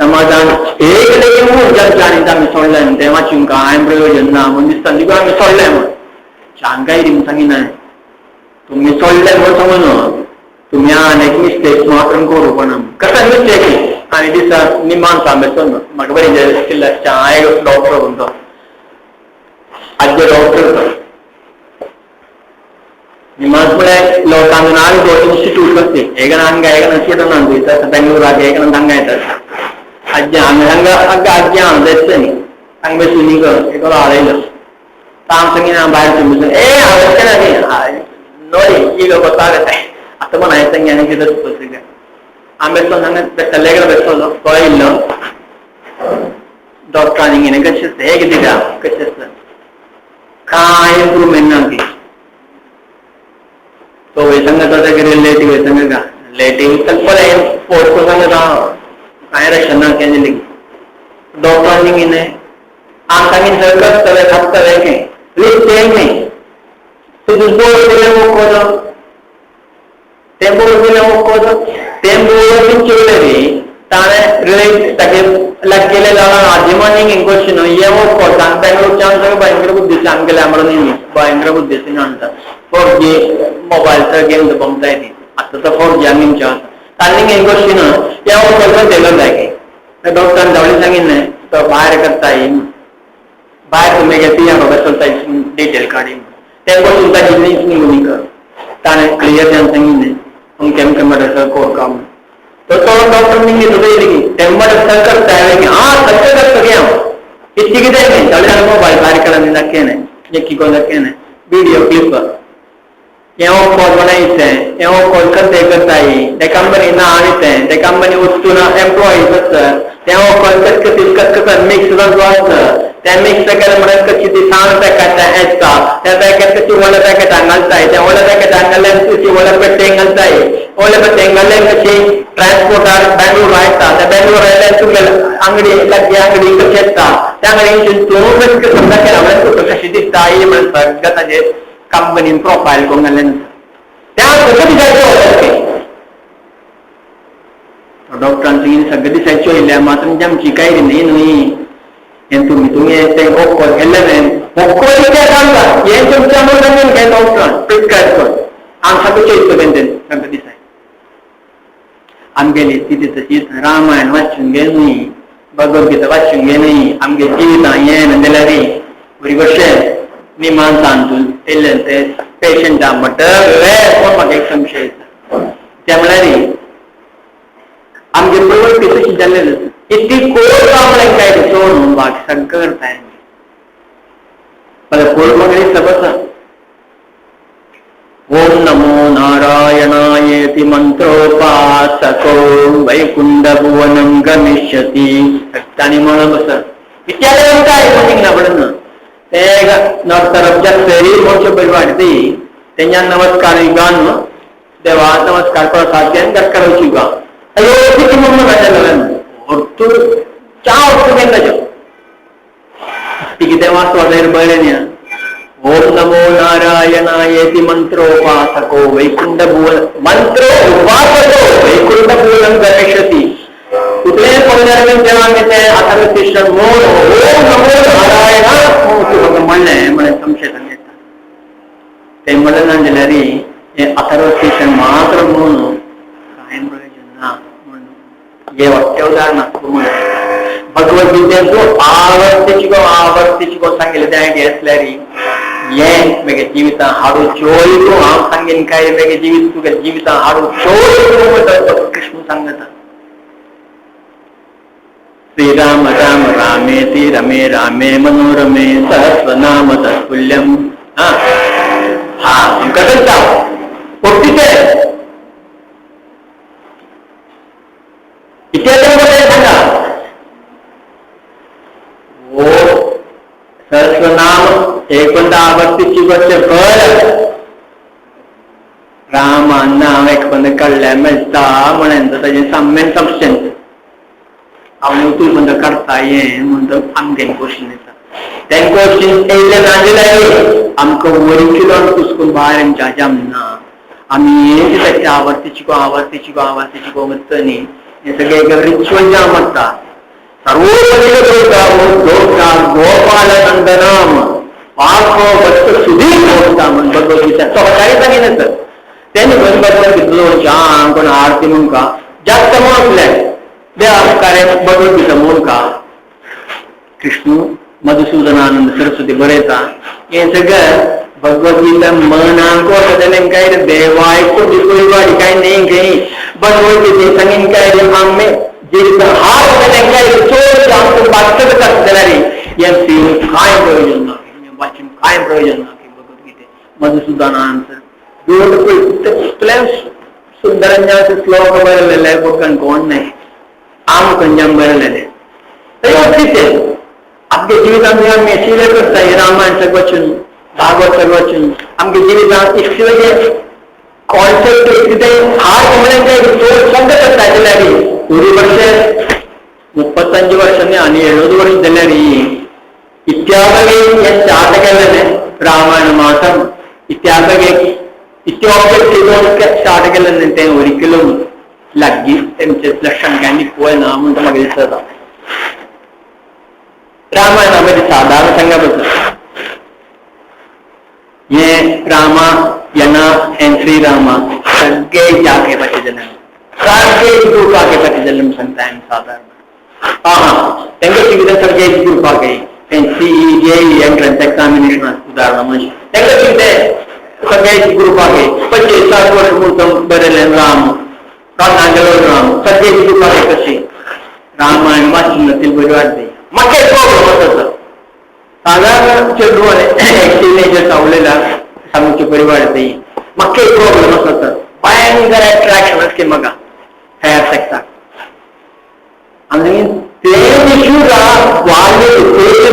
समाधान एक लेगीत म्हूण आनी आमी सोडलें तें वाचूंक कांय प्रयोजन ना म्हूण दिसता देखून आमी सोडलें म्हूण शांकाय दी सांगिना तुमी सोडलें म्हूण सांगू न्हू तुम्ही अनेक मिस्टेक मात्र करू पण कसा मिस्टेक आणि दिसा निमान सांगतो म्हाका बरें चाय डॉक्टर म्हणतो आद्य डॉक्टर निमान म्हळ्यार लोकांक नाग दोन इन्स्टिट्यूट आसते एक हांगा एक हॉस्पिटल हांगा बेंगलोराक एक हांगा येतात आज्जे हांगा हांगा हांगा आज्जे हांगा येता न्ही हांगा बसून न्ही एकलो हाडयलो हांव सांगिना भायर तुमी ए हांव ना न्ही ನೋಡಿ ಈಗ ಗೊತ್ತಾಗತ್ತೆ ಅಥವಾ ನಾಯಸಂಜ್ಞಾನಕ್ಕೆ ಆಮೇಲೆ ನಂಗೆ ತಲೆಗಳ ಬೆಳೆಸೋದು ತೊಳೆಯಿಲ್ಲ ಡಾಕ್ಟರ್ ಹಿಂಗೆ ಕಚ್ಚಿಸ್ತೆ ಹೇಗಿದ್ದೀರಾ ಕಚ್ಚಿಸ್ತ ಕಾಯಿ ಇಂಪ್ರೂವ್ಮೆಂಟ್ ನಮಗೆ तो वैसंग ರಿಲೇಟಿವ್ ವೈಸಂಗ ರಿಲೇಟಿವ್ ಸ್ವಲ್ಪ ಫೋರ್ಸ್ ಸಂಗದ काय रक्षण केली डॉक्टर ಹಿಂಗೆ ಆ ಸಂಗಿನ ಸರ್ಕಸ್ತವೆ ಹತ್ತವೆ ಪ್ಲೀಸ್ ಟೇಲ್ ಮೀ ಭಯಂಕರ ಬುದ್ಧಿ ಆಮಗೆಲ್ಲ ಭಯಂಕರ ಬುದ್ಧಿ ಅಂತ 4G mobile game ಬೊಂಬ್ತಾ ಇದ್ದೀನಿ ಅತ್ತ 4G ಹಂಗೆ तांणी क्वेश्चन ಯಾವ ಕೆಲಸ डॉक्टर धावली सांगितलं तो बाहेर करता येईल बाहेर तुम्ही घेतली बाबा चलता डिटेल काढी ते तुमचा जिनिस निघून कर ताणें क्लियर जावन सांगितलें अमकें अमकें म्हणटा कोर काम तो तो डॉक्टर निघे तुझं येईल की तेंबर करता की हां सगळें करता की हांव इतकी कितें न्ही जाल्यार मोबायल भायर काडून दाखयलें एक कोण दाखयलें विडियो क्लिप एवं कॉल बनायचें एवं कॉल करते करताय ते कंपनी ना आणते ते कंपनी वस्तू ना एम्प्लॉईज आसता तेव्हा कॉल कचकचीत कचकचत मिक्स जाल्लो आसता त्या मिक्स केलें म्हणल्यार कशी ती सान पॅकेटां येता त्या पॅकेट कशी व्हडल्या पॅकेटां घालताय त्या व्हडल्या पॅकेटां घाल्ल्यान कशी व्हडल्या पेट्टेंक घालताय व्हडल्या पेट्टेंक घाल्ल्यान कशी ट्रान्सपोर्टार बेंगलोर येता त्या बेंगलोर आयल्यार तुगेले अंगडी लागीं अंगडी कशी येता त्या अंगडी तूं कशी केला म्हणल्यार तुका कशी दिसता ही म्हणून सगळें ताजेर कंपनीन प्रोफायल करून घाल्लें त्या सगळें दिसायचो डॉक्टरान सांगितलें सगळें दिसायच्यो येयल्या मात्र आमची काय न्ही न्हय हें तुमी तुमी तें वखद केल्लें वखद कित्याक सांगता हें तुमच्या म्हणून काय डॉक्टरान प्रिस्क्रायब कर आम सगळें चोयता तें सगळें दिसाय आमगेली स्थिती तशीच रामायण वाचून गे न्हय भगवद्गीता वाचून गे न्हय आमगे जिवितां हें जाल्यार बरी कशें निमानसान तूं येयल्लें ते पेशंटा म्हणटा वे कोण म्हाका एक संशय येता त्या म्हळ्यार आमगे प्रवृत्ती तशी जाल्लेली इतकी कोण काम काय सोडून बाकी सगळं करताय मला कोण वगैरे सबस ओम नमो नारायणायेति मंत्रोपासको वैकुंठ भुवनं गमिष्यति ताणी म्हणून बस विचारलं काय म्हणून ना पडून ते नर्तरफ जास्त मोठे बरी वाटते तेंच्या नमस्कार गान देवा नमस्कार प्रसाद करावची का ಹೊರತು ಚಾ ಹೊರತು कितें वाचवाचेर बरें न्ही. ओम नमो नारायणायेति मंत्रोपासको वैकुंठ भुवन मंत्रो उपासको वैकुंठ भुवन गमिष्यति. कुठले पंधरा देवांक ते अथर्वशीर्ष मोर ओम नमो नारायण म्हणलें म्हणलें संशय सांगता ते म्हणलें ना जाल्यार हें अथर्वशीर्ष मात्र म्हणून कांय प्रयोजन ना म्हणून हे वाक्य उदाहरण भगवद्गीतेचो आवर्तीची आवर्तीची सांगितलें तें आयडिया आसल्यार हें म्हगे जिवितां हाडू चोय तूं हांव सांगीन काय म्हगे जिवीत तुगे जिवितां हाडू चोय तूं कृष्ण सांगता. श्रीराम राम रामेति रमे रामे मनोरमे सहस्रनाम तत्तुल्यम. हा हा आमकां करता पोट्टीचें इतिहास सांगा. ओ सहस्रनाम एकोणदा आवर्तीची गोष्ट कर रामान नांव एकपंद काडल्यार मेळटा म्हणून ताजें साम्य सबस्टन्स हांव उतूर बंद काडटा हें म्हणटा आमकां क्वेश्चन येता. तें क्वेश्चन येयलें ना जाल्यार आमकां वरिकिलोन पुसकून भायर आमच्या जमना. आमी हें आवर्ती चिको आवर्ती चिको आवर्ती चिको म्हणटा न्ही हें सगळें एक रिच्युअल जाम म्हणटा. गोपालनंदनाम पाको वस्त सुधीर होता म्हण भगवद्गीता सकाळी सांगितलं सर. त्यांनी भगवद्गीता कितलो जाम कोण आरती म्हणून का जास्त म्हणून देवा कार्य भगवद्गीता म्हणून का कृष्ण मधुसूदनानंद सरस्वती बरयता हें सगळें भगवद्गीता मनाक वता काय देवायको दिसोय काय न्ही खंय भगवद्गीते सांगीन काय आमी हार चोड आमकां बातच जाल्यार हें कांय प्रयोजन ना, वाचून कांय प्रयोजन ना. भगवद्गीते मधुसूदनानंद ब्युटिफुल इतले सुंदर श्लोक बरयलेले कोण कोण नाही आम खंयच्यान बरयलेले तरी आमच्या जिवितांत आमी सिले करता रामायण सगळं वाचून भागवत सगळं वाचून आमच्या जिवितांत इतलें कॉन्सेप्ट कितें हार म्हणल्यार चड शब्द करता जाल्यार ഒരു പക്ഷേ 35 വർഷം आणि 70 वर्ष जाल्यार इत्यागे स्टार्ट केलें रामायण माസം इत्यागे इत्यागे स्टार्ट केलें तें ഒരിക്കലും लग्गी तेमचे लक्षण काय पळयना म्हणटा म्हाका दिसता. रामायणा मध्ये साधारण सांगा बद्दल हे रामा यांना श्री रामा सगळे जागे पाचे जाल्यार सगळे ग्रुपाक येता जाल्यार सांगता आमी साधारण. हा हा तांकां कितें सगळे ग्रुपाक तें सीई जेई एंट्रन्स एक्झामिनेशन उदाहरण म्हणजे तांकां कितें सगळे ग्रुपाक 25 60 वर्ष म्हणून बरयलें राम राम राम सगळे ग्रुपाक कशी रामायण वाचून ती बरी वाटते. म्हाका एक प्रॉब्लम आसा साधारण चेडूं टिनेजर चावलेला सांगची बरी वाटते. म्हाका एक प्रॉब्लम आसा भयंकर अट्रॅक्शन आसता म्हाका हेअर सेक्साक आनी ते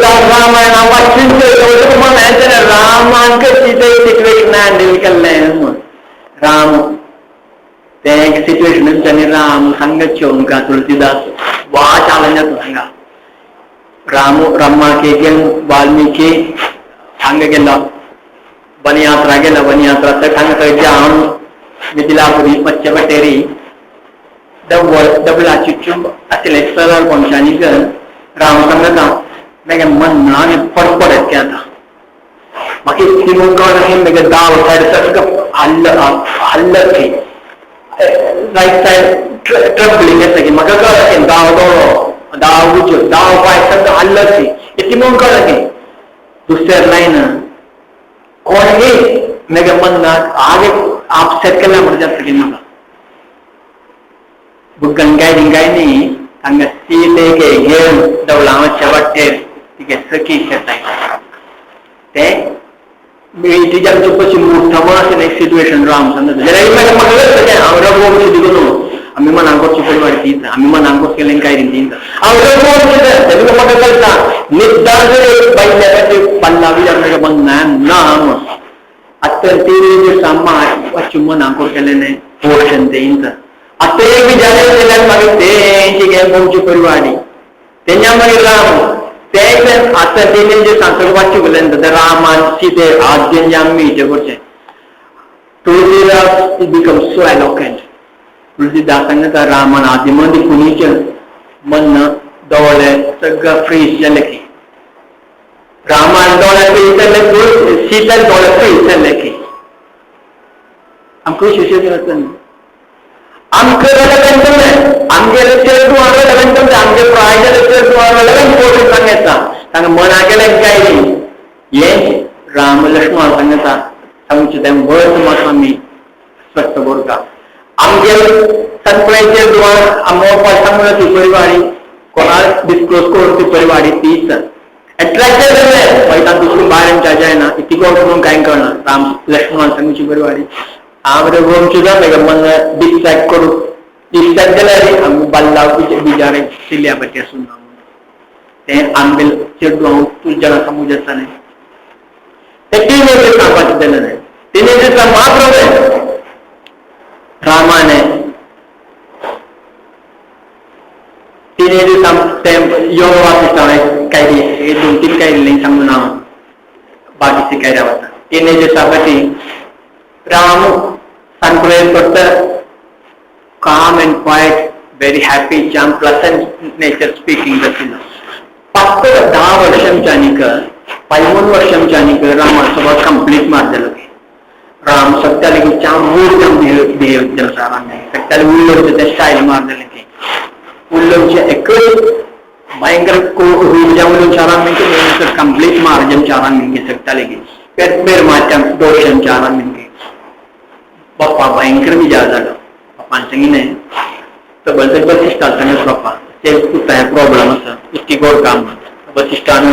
रामायण वाचून रामांक सिच्युएशन हँडल केल्लें राम तें एक सिच्युएशन आनी राम सांगच्यो आमकां तुलसीदास वा चालना सांगा राम रम्माके वाल्मीकि हांगा गेलो वनयात्रा गेलो वनयात्रा हांगा थंय हांव मिथिलापुरी पच्चपटेरी डबला चिचूम आशिल्लें सरळ कोणशांनी राम सांगता मागीर मनान पडपड येता आतां म्हाका इतली म्हणून मागीर दाव सायड सगळं हल्ल हल्ल थंय रायट सायड ट्रबलिंग येता की म्हाका कळ्ळें दाव दोळो दाव उजो दाव पांय सगळं हल्ल थंय इतली म्हणून कळ्ळें की दुसऱ्या लायन कोणूय मागीर मनाक आगे अपसेट केल्या म्हणून जाता की म्हाका बुग्गन काय न्ही हांगा सीतेक घेवन दवलांच्या वाटेर तिगे सखी शेताय ते तिच्या कशी मोठो आशिल्लें एक सिट्युएशन राम सांगता जाल्यार मागीर म्हाका कळटा हांव रघुवंश दिलो न्हू आमी मनाक वचची पडली वाडटी आमी मनाक केलें काय दिता हांव रघुवंश तेन्ना म्हाका कळटा निदान बायल्या पल्लावी आमच्या मनान ना म्हूण आतां ती सामान चुम्बन केलें पोर्शन तेंच आतां एक विचार केल्यार मागीर तेंची गेम गोमची परिवाडी तेन्ना मागीर राम ते आतां तेणें जे सांसर वाच्चें केलें ते रामान सीते आद्य आमी हें करचें. Tulsidas become so eloquent. Tulsidas सांगता रामान आदी मदीं कुणीचे मन दोळे सगळं फ्रीज जालें की रामान दोळे फ्रीज जाले, सीतान दोळे फ्रीज जाले की आमकां शिष्य आसता न्ही. आमकां रेलेवंट न्हय, आमगेले चेडवां रेलेवंट न्हय, आमगे प्राय जाल्यार चेडवां रेलेवंट पोर्शन सांगता तांकां मना केलें काय न्ही. हें राम लक्ष्मण सांगता सांगचें तें वर्स मात आमी स्पश्ट करता. आमगेले संप्राय चेडवां आमोपा सांगून ती परिवाडी कोणाक डिस्क्लोज करून ती परिवाडी तीच एट्रॅक्टेड जालें मागीर तांकां दुसरो भायर आमच्या जायना इतिको म्हणून कांय कळना. राम लक्ष्मण सांगची परिवाडी हांव गोमचें जालें मन डिस्ट्रॅक्ट करूं डिस्ट्रॅक्ट जाल्यार आमी बाल्ला बिजारे सिल्या पट्टी आसून तें आमगेले चेडवां तुज्या जाणां समज आसता न्ही ते टिनेजर्स सांगपाचें दिलें न्हय. टिनेजर्स मात्र रामाने टिनेजर्स ते योग वासिष्ठ काय दोन तीन काय सांगून हांव बाकीचे काय वता. टिनेजर्सा पटी राम संप्रयोग करता calm and quiet, very happy, charm, pleasant nature speaking जातिलो. फक्त 10 वर्षांच्यानिक 13 वर्षांच्यानिक रामा स्वभाव कंप्लीट मारलेलो की राम सत्याले की चाम रूड जाम बिहेव केलो राम सत्याले उल्लोचे ते स्टायल मारलेले की उल्लोचे एकच भयंकर रूड जाम उल्लोचे राम म्हणजे कंप्लीट मार जम चारान मिनके सत्याले की पेर मारच्या दोषम चारान मिनके बाप्पा भयंकर विचार जालो. बाप्पान सांगिल्लें तो बलते वसिष्ठान सांगत बाप्पा ते कुठं प्रॉब्लम आसा इतकी गोड काम वसिष्ठान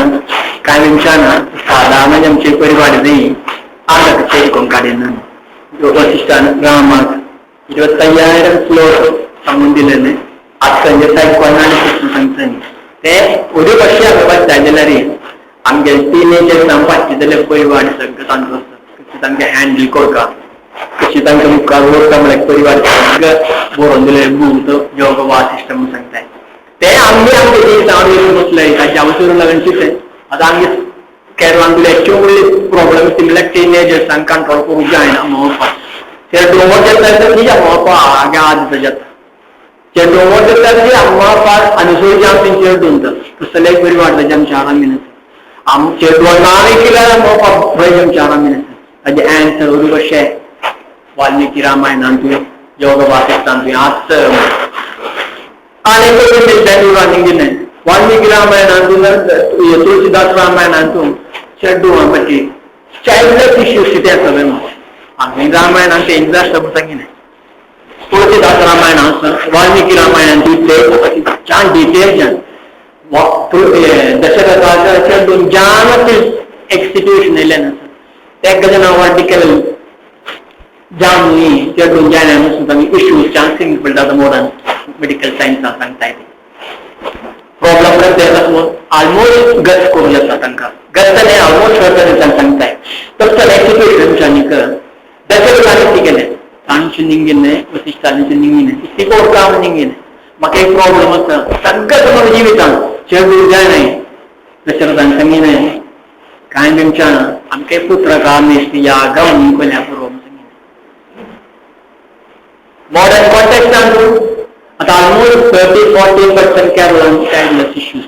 काय मनशान साधारण आमचे परिवार न्ही आतां चेक करून काडिना. वसिष्ठान रामाक 25,000 श्लोक सांगून दिले न्ही. आतां जे सायकोना आनी कृष्ण सांगता न्ही ते उद्या कशें आमी वाचता जाल्यार आमगे टिनेजर्स आमी वाचता जाल्यार परिवार सगळें तांचो आसता कशें तांकां हँडल करता कशी तांकां मुखार व्हरता म्हळ्यार परिवार सगळें बरोवन दिलें बूक योग वासिष्ठ म्हूण सांगताय ते आमगे आमगे जिवितान बसले ताच्या वचून लागून चिंतलें. आतां आमगे केरळांतले एक्चुअली प्रॉब्लम म्हळ्यार टिनेजर्सांक कंट्रोल करूंक जायना म्हणपाक ते डोंगर जाता ती अम्मा आगे आद जाता ते डोंगर जाता ती अम्मा अनुसूर जाम ती चेडून तसले एक बरी वाडटा आमच्या आरामीन आम चेडवान केल्यार अम्मा भंय आमच्या आरामीन ताजे एन्सर उरू कशें वाल्मिकी रामायणांतूय योग वासिष्ठांतूय आज आनी रनिंग वाल्मिकी रामायणांतून तुळसीदास रामायणांतून चेडवां पटी चाइल्डलेस इश्यूज कितें आसा पळय आमी रामायणान ते इंद्रास सांगिल्लें तुळसीदास रामायण आसा वाल्मिकी रामायणांत ते छान डिटेल जान दशरथाच्या चेडून जान एक सिट्युएशन येयलें आसा तेका जेन्ना वाड्डी जाम न्ही चेडून जायना सुद्दां इश्यूज छान सिंपल जाता मॉडर्न मेडिकल सायन्सान सांगताय प्रॉब्लम करता ऑलमोस्ट गत करूं जाता तांकां गत न्ही ऑलमोस्ट करता सांगताय तसलें सिट्युएशन आनीक दशरथान कितें केलें तांचे निंगिल्लें वसिष्ठांचे निंगिलें इतली काम निंगिलें म्हाका एक प्रॉब्लम आसा सगळें तुमकां जिवितान चेडूं जायना दशरथान सांगिल्लें कांय बिमच्या आमचे पुत्र कामेश यागम कोल्या पुरो मॉडर्न कॉन्टेक्स्टान आतां ऑलमोस्ट 30-40% केरळान चाइल्डलेस इश्यूज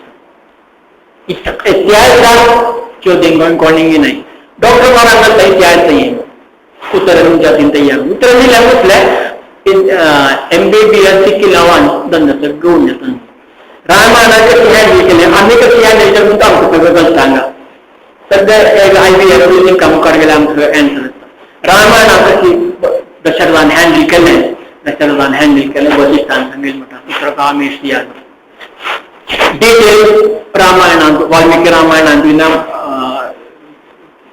इतिहास चोदिंग कोणींगी नाही डॉक्टर मारांना इतिहास उत्तर जातीन तयार उत्तर दिल्या म्हटल्यार MBBS सिक्किलावान दंड सगळं जाता. रामायणान कशी हँडल केलें आमी कशी हँडल केलें म्हणून आमकां सगळें कळटा हांगा सगळें IVF मुखार गेल्यार आमकां एन्सर येता. रामायणान कशी दशरथान हँडल केलें दशरथान हँडल केलें वसिष्ठान सांगिल्लें म्हणटा पुत्र कामेश याद डिटेल रामायणांत वाल्मिकी रामायणांत ना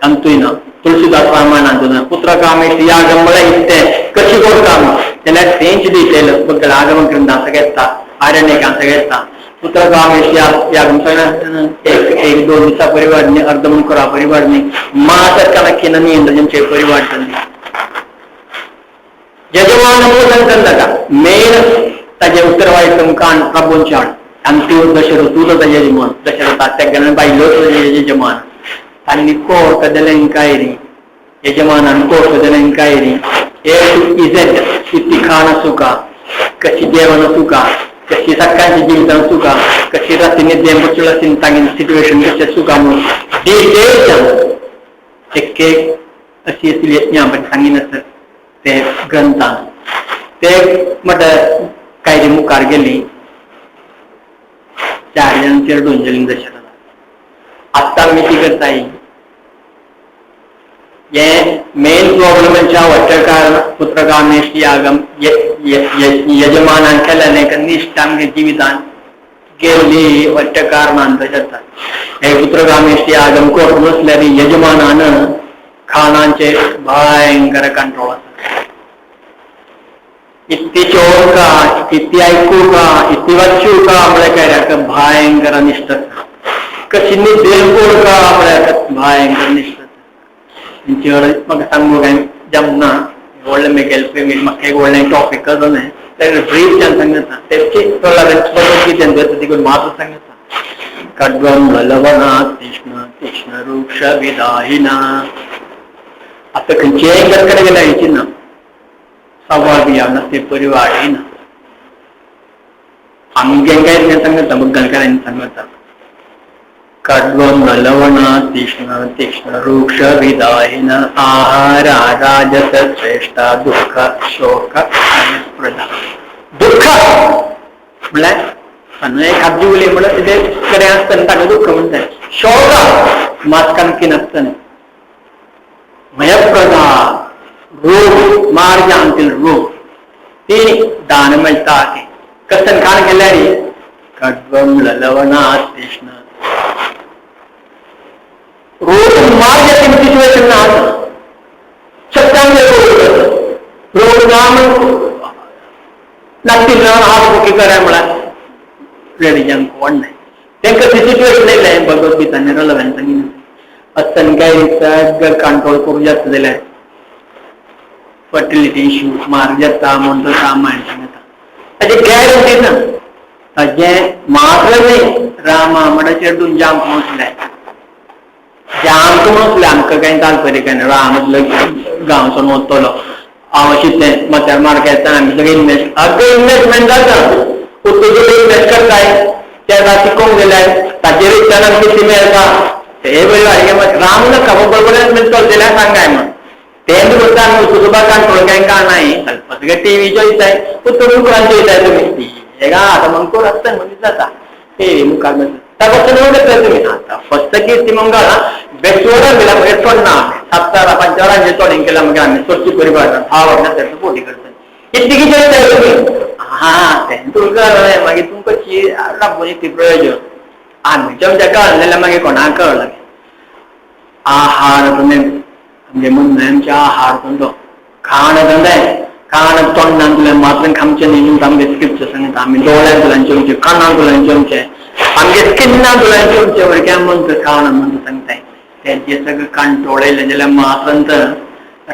अंतूय ना तुळसीदास रामायणांत ना पुत्र कामेश यागम म्हळ्यार इत्तें कशी करता जाल्यार तेंच डिटेल बगल आगम ग्रंथां सगळें येता आरण्यकां सगळें येता पुत्र कामेश यागम सगळें एक दोन दिसा परिवार न्ही अर्द मुखरा परिवार न्ही मास कणकीन न्ही जेमचे परिवार. यजमान सांगता मेन ताजे उत्तरवाई तुमकां प्रभूंच्याण अंतिम दशरथ तुजो ताजे यजमान दशरथ आत्या बायलो तुजे यजमान तांणी कोर्ट दिलें कायरी यजमानान कोर्ट दिलें कायरी ए टू इझेड किती खाण आसूं का कशी जेवण आसूं का कशी सकाळची जिवितां आसूं का कशी रातीन देंबचो आसून तांगे सिट्युएशन कशें आसूं का म्हणून डिटेल्स एक एक अशी असली यज्ञा सांगिनासत ते ग्रंथान ते म्हणटा कायदे मुखार गेली चार जाण चेडून गेली दशरथा. आत्तां आमी ती करताय हे मेन प्रॉब्लमाच्या वट्टकार पुत्रकामेष्टी आगम यजमानान केल्याने निश्ठ आमगे जिवितान गेल्ली वट्टकार मानता जाता. हे पुत्रकामेष्टी आगम कोर्ट नसल्यार यजमानान खाणांचे भयंकर कंट्रोल आसा. इतली चोवका इतली आयकू का इतली वाचू का म्हळ्यार काय भयंकर अनिश्ट आसा. कशी निद्देल का म्हळ्यार भयंकर निश्ट आसा. म्हाका सांगू काय जमना व्हडलें मेगेल म्हाका एक व्हडलें टॉपिक न्हय तें ब्रीफ सांगता तेची भगवद्गीतेन तिकून मात्र सांगता. खड्गं लवणा तीक्ष्ण तीक्ष्ण रुक्ष विदाहिना. आतां खंयचेय कडेन गेल्यार हेची ना सवाल बिया ते परिवार ना आमगे काय सांगता मुद्दलकारांनी सांगता. खड्गं लवणा तीक्ष्ण तीक्ष्ण रुक्ष विदाहिन आहारा राजस श्रेष्ठ दुःख शोक प्रदा. दुःख म्हळ्यार एक खाद्य उलय म्हळ्यार तें कडेन आसतना ताका दुःख म्हणटात. शोक मातकान आसतना भयप्रदा रोग मार्ग आमतील रोग ती दान मेळटा ती कसन खाण केल्यार खड्गं लवणा तीक्ष्ण रोग मार्ग सिच्युएशन ना सत्यांगे रोग रोग नाम लागतील हात बुकी करा म्हळ्यार रेडिजन कोण नाही तांकां सिच्युएशन येयलें भगवद्गीता निरलव्यान सांगितलें. असन काय सगळं कंट्रोल करूं जाता जाल्यार फर्टिलिटी इश्यू मार्ग जाता म्हूण तो रामायण सांगता. ताची गॅरंटी ना ताजें मात्र न्ही रामा म्हणल्यार चेडून जामक म्हटलें जामक म्हटलें आमकां कांय तालपरी काय ना राम गांवसून वतलो हांव अशें माथ्यार मार्क येता आमी सगळें इन्वेस्ट अगं इन्वेस्टमेंट जाता उत्तुजो इन्वेस्ट करताय त्या शिकोवंक गेल्यार ताचेर रिटर्न आमकां कितें मेळटा हे बरें वाडगे राम नाका बरोबर चलतल्यार सांगाय म्हण तें करता आमी उत्तुबा कंट्रोल काय काय नाय टिवीचो दिताय उत्तर मुखार दिताय तुमी हेगा आतां मंगकोर आसता मनीस जाता टिवी मुखार ताका करता तुमी आतां फक्त कीर्ती मंगळ बेसोडा गेला मागीर सोडना सात चार पांच वरांचेर चोडींग केला मागीर आमी सोडची परिवार 10 वर्सां तेचो पोटी करता इतली कितें करताय तुमी हा तें तुमकां मागीर तुमकां राबोवन ती प्रयोजन आमी आमच्या कळना जाल्यार मागीर कोणाक कळना. आहार तुमी आमगे म्हणणें आमचें आहार धंदो खाण धंदे खाण तोंडांतल्यान मात्र खामचें न्ही म्हणून आमगे स्क्रिप्चर सांगता. आमी दोळ्यांतल्यान जेवचें कानांतल्यान जेवचें आमगे स्किनांतल्यान जेवचें भुरग्यांक मंत्र खाण मंत्र सांगताय तेंचे सगळें कंट्रोल येयलें जाल्यार मात्र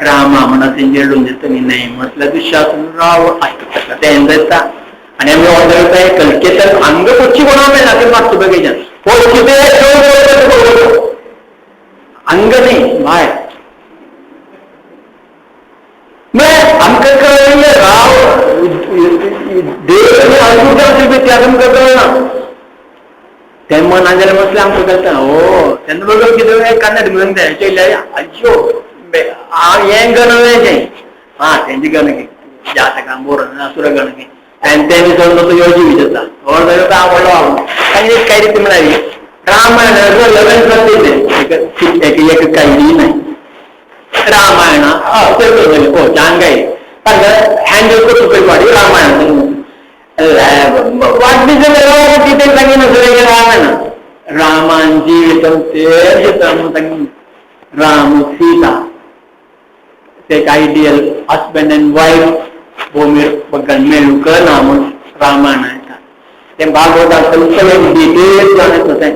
रामा म्हणा तेंचेर दिता न्ही म्हटल्यार दुशासन राव आसता तें जाता आनी आमी ऑर्डर करताय कलकेतर अंग पोची कोणा मेळना ते मागतो बगेच्यान पोची ते अंग न्ही भायर आमकां कळ्ळें राव देव आनी अशुद्ध व्यत्यास आमकां कळना. तें मनान जाल्यार म्हटलें आमकां कळटा हो तेन्ना बरोबर कितें कन्नड म्हणून चोयल्यार आज्यो हें गण तें हा तेंचे गण जातकां बोर असुर गण तें विसरून तो योजी विचारता व्हडलो व्हडलो आनी एक काय रीत म्हळ्यार रामायण लग्न करते एक कैदी नाही रामायण हो चांगाई हँडल करतो परिवार रामायण वाटदी सांगितलं रामायण रामान जीवितम ते राम सीता एक आयडियल हस्बंड अँड वायफ भूमीर बग्गल मेळूंक ना म्हूण रामायण येता तें भागवता सगळें डिटेल्स जाणत तें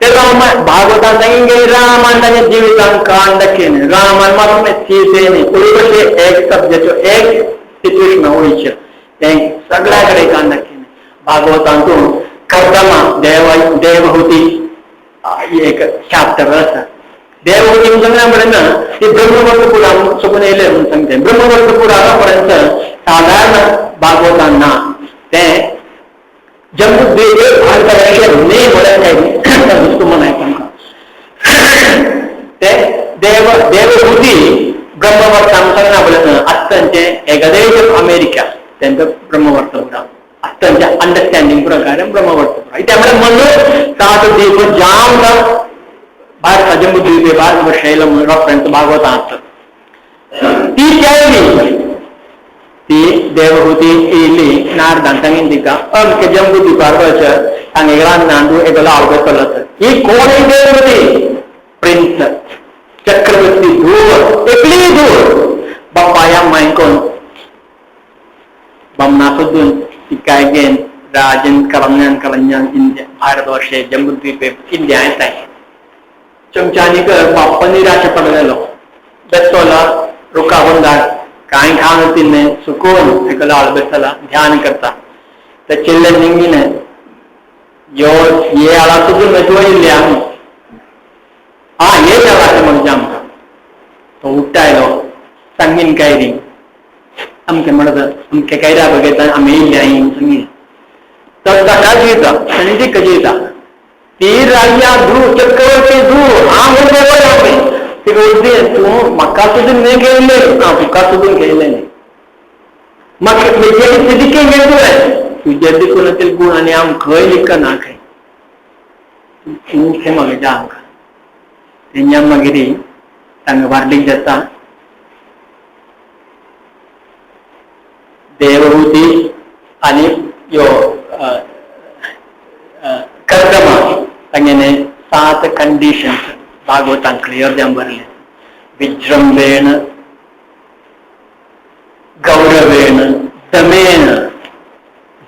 ते रामायण भागवता सांगितलें रामान ताच्या जिवितान कांड केलें रामान मात्र सीतेने कोणी कशें एक सब्जेक्ट एक सिच्युएशन वयचें तें सगळ्या कडेन कांय भागवतांतून कर्दमा देवहुती एक चॅप्टर आसा. देवहुती म्हणून सांगल्या पर्यंत ती ब्रह्मवर्त पुराण सोपून येयले म्हणून सांगते. ब्रह्मवर्त पुराणा पर्यंत साधारण भागवतांना तें जम्बूद्वीपे भारताचे न्हय म्हळ्यार काय वस्तू म्हण तांकां ते देवहुती ब्रह्मवर्त सांगना पर्यंत आत्तांचे एकादेश अमेरिका तेंचो ब्रह्मवर्त पुराण आत्तांच्या अंडरस्टँडिंग प्रकारे ब्रह्मवर्त पुराण. त्यामुळे म्हणून सात द्वीप जाम भारत जम्बूद्वीपे भारत शैल रेफरन्स भागवतांत ती केली ती देवहुती येयली नारदान सांगीन तिका अमके जम्बूद्वीपार वच हांगा रानांत एकलो आवडतलो. ही कोण देवहुती? प्रिन्स चक्रवर्ती धूव, एकली धूव. बापाया मायकोन बामणा सोदून तिका घेवन राजन कलंजान कलंजान इंडिया भारतवर्षे जम्बूद्वीपे इंडिया येताय. चमच्यानी बाप्पा निराशे पडलेलो बेसतलो रुखा बंदार कांय खावन तिन्ने सुकून एकलो आळ बेसला ध्यान करता. ते चिल्ले निंगिने यो ये आळा सुद्दां मेजो येयल्ले आमी हा ये जाला म्हणजे आमकां. तो उठ्ठायलो सांगीन काय री आमके म्हणत आमके कायरा बघयता आमी येयल्ले आई सांगीन. तर ताका जियता आनी ती कशी येता ती राज्या धूव चक्रवर्ती धूव हांव आमी तिका उद्दे तूं म्हाका सुद्दां न्हय घेयले हांव तुका सुद्दां घेयले न्ही म्हाका म्हजे तितकें घेतलें तुजे देखून ते गुण आनी हांव खंय लिखना खंय तूं खंय म्हाका आमकां. तेंच्या मागीर तांकां वार्डीक जाता देवहुती आनी यो कर्दमा तांगेले 7 कंडिशन्स भागवतान क्लियर जावन बरयले. विजृंभेण गौरवेण दमेन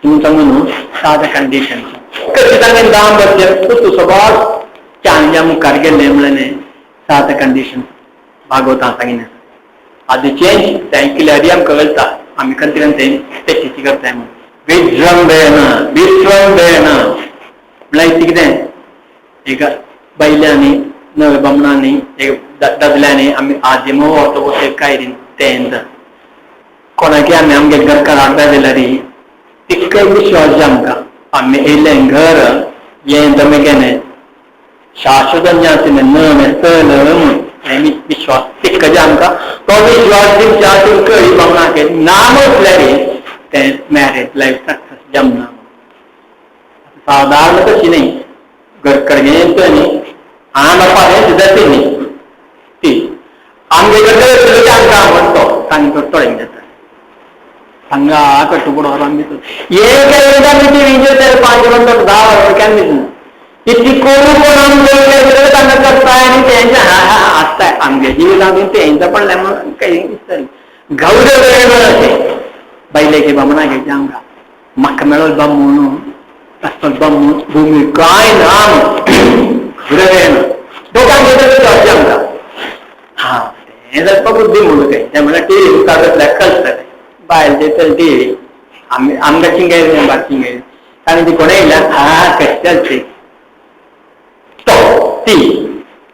तूं सांगू न्हू 7 कंडिशन्स. कशी तांगे दांबत्य तूं सबाच चांद्या मुखार गेल्ले म्हणलें 7 कंडिशन्स भागवतान सांगिल्लें. आदी चेंज तें क्लियर आमकां कळटा आमी खंय तें तेची करताय म्हणून. विजृंभेण विश्रंभेण म्हणल्यार कितें एका बायल्यांनी नव्या बामणांनी एक दादल्यांनी आमी आदिम वर्त काय तें कोणाकी आमी आमगे घरकार हाडटा जाल्यार तितको विश्वास आमकां आमी येयलें घर हें दमे शाश्वत न विश्वास तितको आमकां तो विश्वास दिवच्या कळी बामणाक ना म्हटल्यार तें मॅरेज लायफ सक्सेस जमना. साधारण तशी न्ही घरकडे न्ही आम बापा हें जाता न्ही ती आमगे घरकडे आमकां म्हणतो सांगतो थोडें जाता हांगा कट्टुपडो आमी एक एकदां टिवीचेर 5 मिनटां 10 वरां केन्ना दिसना इतली कोण कोण आमगे तांकां करताय आनी तेंचे आसताय आमगे जिवितांत तेंचो पडलें म्हणून काही दिसतलें. गौरव अशें बायलेचे बामणा घेवचें आमकां म्हाका मेळोल बामूण तसलो बामूण भुमी कांय ना गौरवेण दोगांक घेतलें आमकां. हा तें जावपाक बुद्धी म्हणून काय तें म्हणल्यार टिवी मुखार कळटलें बायल ते टिवी आमी आमकां चिंगाय बाकी ताणें ती कोणें येयल्या हा कशें चलती तो ती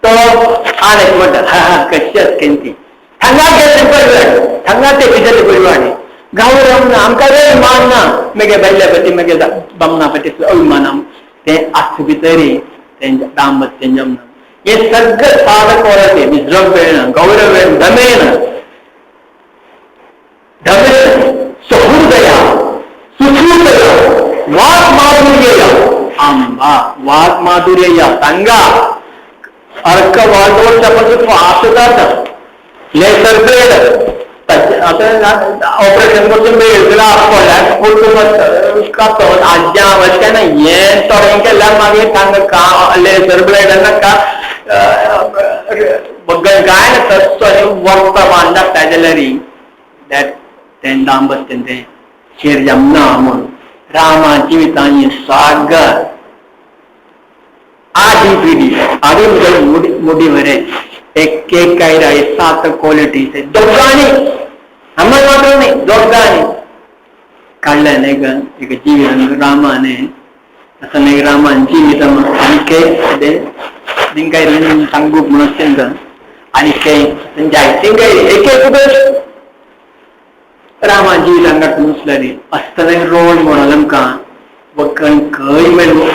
तो आनी एक म्हणटा हा कशी आसता ती हांगा गेले परिवार हांगा ते कितें परिवार गांव आमकां वेळ मान ना मागीर बायल्या पटी मागीर बामणा पटी अभिमान तें आसता भितरी तेंच्या दांबत्य जमना. हे सगळें साध क्वॉलिटी विजृंभेण गौरवेण दमेन दमेन सहृदया सुश्रुतया वाक माधुर्य आंबा वाक माधुर्य सांगा अर्क वाजोवच्या पासून फास्ट जाता लेसर ब्लेड आतां ऑपरेशन करचें मेळटलें कातो आज्या अशें ना हें थोडें केल्यार मागीर तांकां लेसर ब्लेड नाका बग्गन काय ना तसो वखदां बांद धाडटा जाल्यार that तें दांबत्य तें शेर जमना म्हणून रामा जिवितांनी सागर आदी पिढी आदी मुडी मुडी वरे एक एक काय 7 क्वालिटी दोगांनी అమ్మ మాత్రమే దొరకాని काडल्यान एक एक जीवित रामाने असं नाही रामान जीवित आणि ते काय सांगू म्हणून आणि काही जायते काय एक एक रामा जिवितांगात मुसलरी असताना रोल मॉडेल आमकां वकन खंय मेळू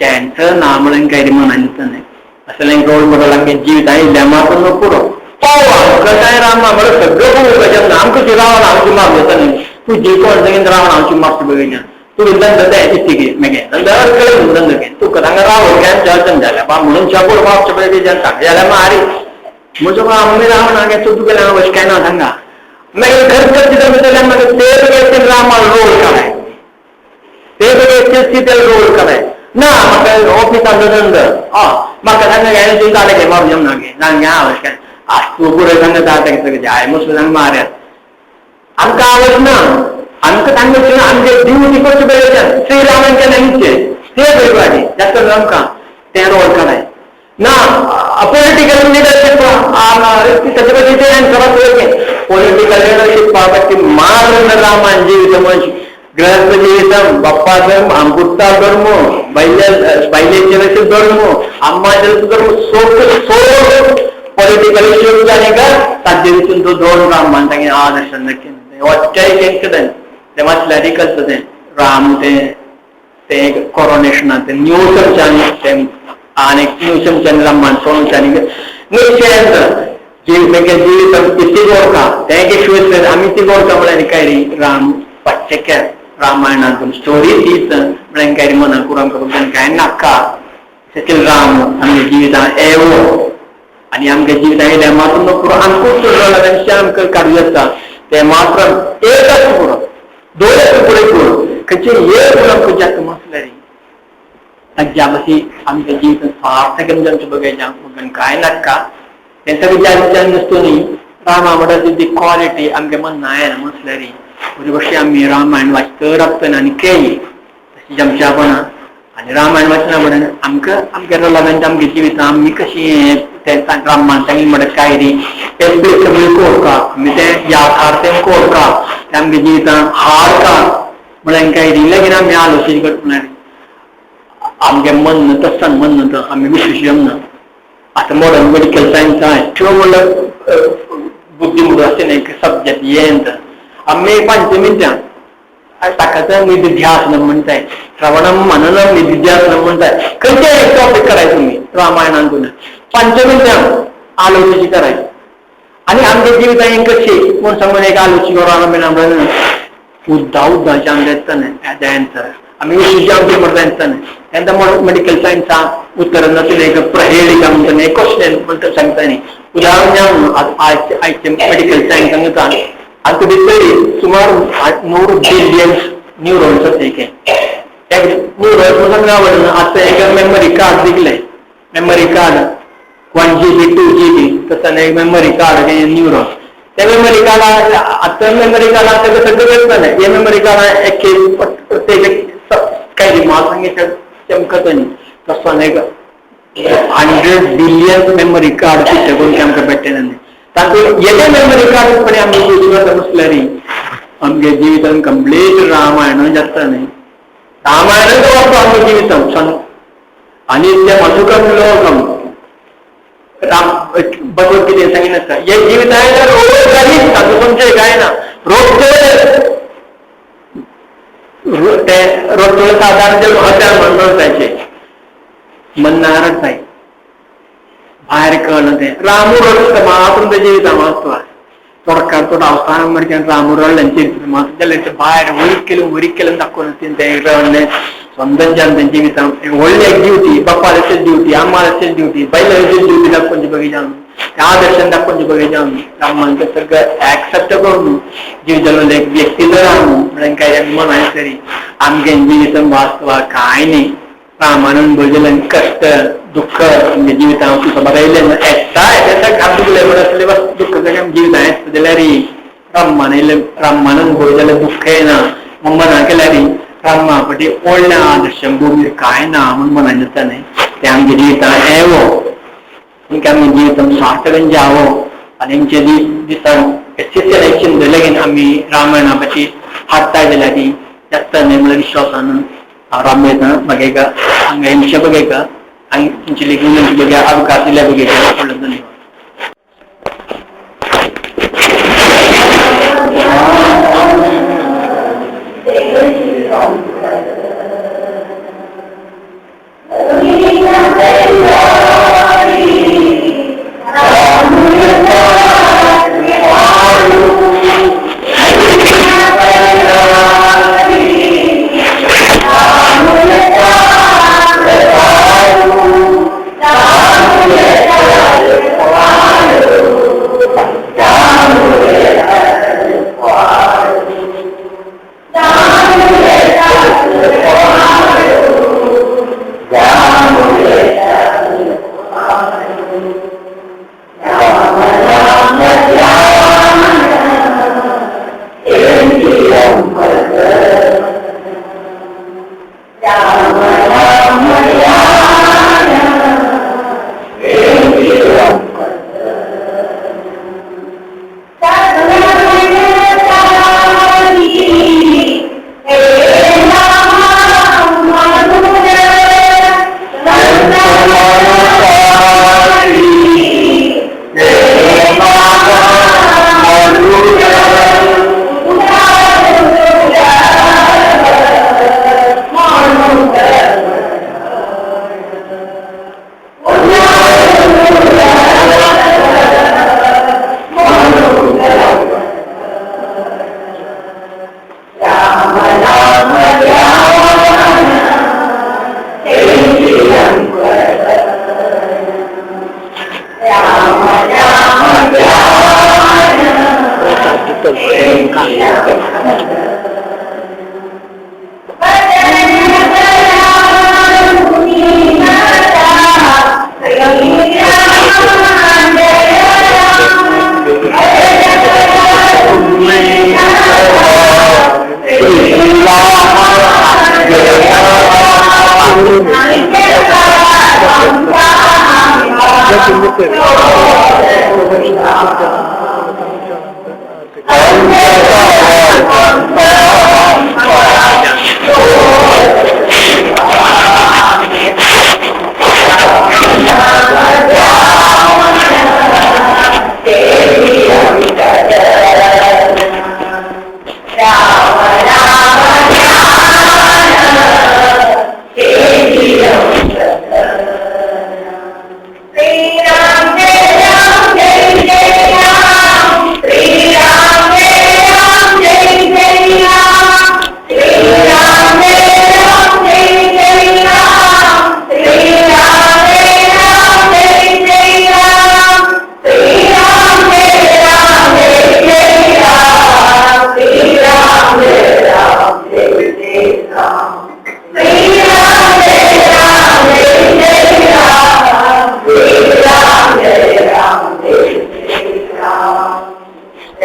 चॅन्सर ना म्हणून काय म्हणून नाही असं रोल मॉडेल आमगे जिवित आयिल्ल्या मात्र पुरो आमकां काय रामा बरं सगळं पळोवपाचें ना आमकां रावण आमची माप जाता न्ही तूं जी कोण सांगीन रावण आमची माप बघितल्या तूं धंदो ते इतिगे मेगे धंदो कळे धंदो घे तूं हांगा रावण काय आमच्या जाल्या बा म्हणून शंबर माप पळय जाल्यार मारी म्हजो आमी रावण हांगा तूं तुगेलें हांगा वच काय ना हांगा मागीर खर्च करते जाल्यार मागीर ते बघे रामान रोल काढाय ते बघे सीतेल रोल काढाय ना म्हाका ऑफिसांतलो धंदो म्हाका सांगा काय जालें गे मारून ना गे सांगे हांव अशें काय तूं पुरो सांगा जाता सगळें जाय मस्त सांग मार्यात आमकां आवड ना आमकां सांगचे आमचे ड्युटी करचे पळय श्रीरामांचे न्हयचे ते पळय जास्त आमकां तें रोल काढाय ना पॉलिटिकल लिडरशीप ताचे ते पॉलिटिकल लिडरशीप पावपाची मार रामान जीवित मनीस गृहस्थ जीवितम बाप्पा धर्म आमकुट्टा धर्म बायलेचे धर्म अम्माचे धर्म सोड पॉलिटिकल इश्यू जाने का साध्य विचून तो दोन राम तांगे आदर्श नक्की वच्चाय केंकदन ते वाचल्यार कळटा तें राम ते ते कोरोनेशना ते न्यूसमच्यानी ते आनी न्यूसमच्यानी रामान सोनच्यानी निश्चयंत जीव जीवित ती गोरका तें शिवसेन आमी ती गोरका म्हळ्यार काय राम पच्चक्या रामायणांतून स्टोरी तीच म्हळ्यार काय मना कुरां करून काय नाका सचिल राम आमगे जिवितां एवो आनी आमगे जिवितां येयल्या मात्र पुरो आमकां आमकां काडूं येता ते मात्र एकच पुरो दोनच पुढे पुरो खंयचे एक पुरो आमकां जास्त मसले ताज्या बसी आमच्या जिवित सार्थक आमचें बघायचें काय नाका तें सगळें ज्या नसतो न्ही रामा म्हणटा ती क्वॉलिटी आमगे मन येना मसल्यारी बरी कशी आमी रामायण वाचत राबतना आनी केली तशी आमच्या आपणा आनी रामायण वाचना म्हणून आमकां आमगे रलवेंट आमगे जिवितां आमी कशी तें रामान सांगली म्हणटा काय री तें सगळें कोरका आमी तें याथार्थें कोरका तें आमगे जिवितां हाडका म्हळ्यार काय री लगीन आमी आलोचना करता म्हळ्यार आमगे मन तसान मन तर आमी विश्वशम ना आतां मॉडर्न मेडिकल सायन्स आहा त्यो म्हणल्यार बुद्धी म्हणून अशें न्ही सब्जेक्ट येंत आमी पंच मिनटां ताकाच निधिध्यासनं म्हणटाय श्रवणम मननम निधिध्यासनं म्हणटाय खंयचे एक टॉपिक कराय तुमी रामायणांतून पंच मिनटां आलोचना करायची आनी आमगे जिवितां एक कशी कोण सांगून एक आलोचना रामायण म्हणून उद्दा उद्दाचे आमगे येता न्ही एन्सर आमी विश्वचे आमचे म्हणटा येता न्ही तेन्ना मेडिकल सायन्सा उत्तर नासलें एक प्रहेलिका म्हणटा एक क्वेश्चन म्हणटा सांगता न्ही उदाहरण आयचे मेडिकल सायन्स सांगता आतां भितर सुमार 100 बिलियन्स न्यूरॉन्स आसा एक न्यूरॉन्स म्हणून आवडना आतां एक मेमरी कार्ड दिसलें मेमरी कार्ड 1 GB 2 GB तसं एक मेमरी कार्ड न्यूरॉन ते मेमरी कार्ड आतां मेमरी कार्ड आतां सगळें येतलें हे मेमरी कार्ड एक प्रत्येक काय म्हाका सांगे चमकता न्ही तसो एक 100 बिलियन मेमरी कार्ड करून आमकां भेटले न्ही तातूंत येदे मेमरी कार्ड पळय आमगे जिवितांत बसल्यारी आमगे जिवितान कंप्लीट रामायण जाता न्ही रामायण वाचतो आमगे जिवितान सांग आनी तें असुखम लोकम राम भगवत गीतेन सांगितलें आसता हे जिवीत आयल्यार रोज जाली तातूंत तुमचें कांय ना रोज ते रोज सादारण ते हत्यार म्हणून जायचे मन्नार रडटाय भायर कळना तें रामू रडटा मात्र तेजें जिविता वास्तव थोडकार थोडो अवसान मरच्यान रामू रडलें मात्र जाल्यार भायर वरीक वरीक केलें दाखोवन तें रडलें स्वंदनच्यान तें जिवितां व्हडली एक ड्युटी बाप्पा ड्युटी अम्मा ड्युटी बायला ड्युटी दाखोवची बगीचा आदर्शन दाखोवची बगीचा रामान तें सगळें एक्सेप्ट करून जीव जालो एक व्यक्ती जर आमी म्हळ्यार काय मन तरी आमगे जिवितां वास्तव कांय न्ही रामानंद भजन कष्ट दुःख म्हणजे जिवितां तुका बरयलें येता येता घाम दुखले म्हण आसले बस दुःख सगळें जिवितां येता जाल्यार रामान येयलें रामानंद भोय जाल्यार दुःख येना मना केल्यार रामा पटी व्हडलें आदर्श भूमीर कांय ना म्हूण मनान जाता न्ही तें आमगे जिवितां येवो आमगे जिवितां सार्थक जावो आनी आमचे दिसान ಶಿಷ್ಯರ आमी रामायणा हाडताय जाल्यार ती जास्त न्हय म्हणल्यार विश्वासान रामयता बघेका हांगा हिंशा बघेका आनी तुमची लेगीन बघ्या अवकाश दिल्या बघेका व्हडलो धन्यवाद.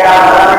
Ram.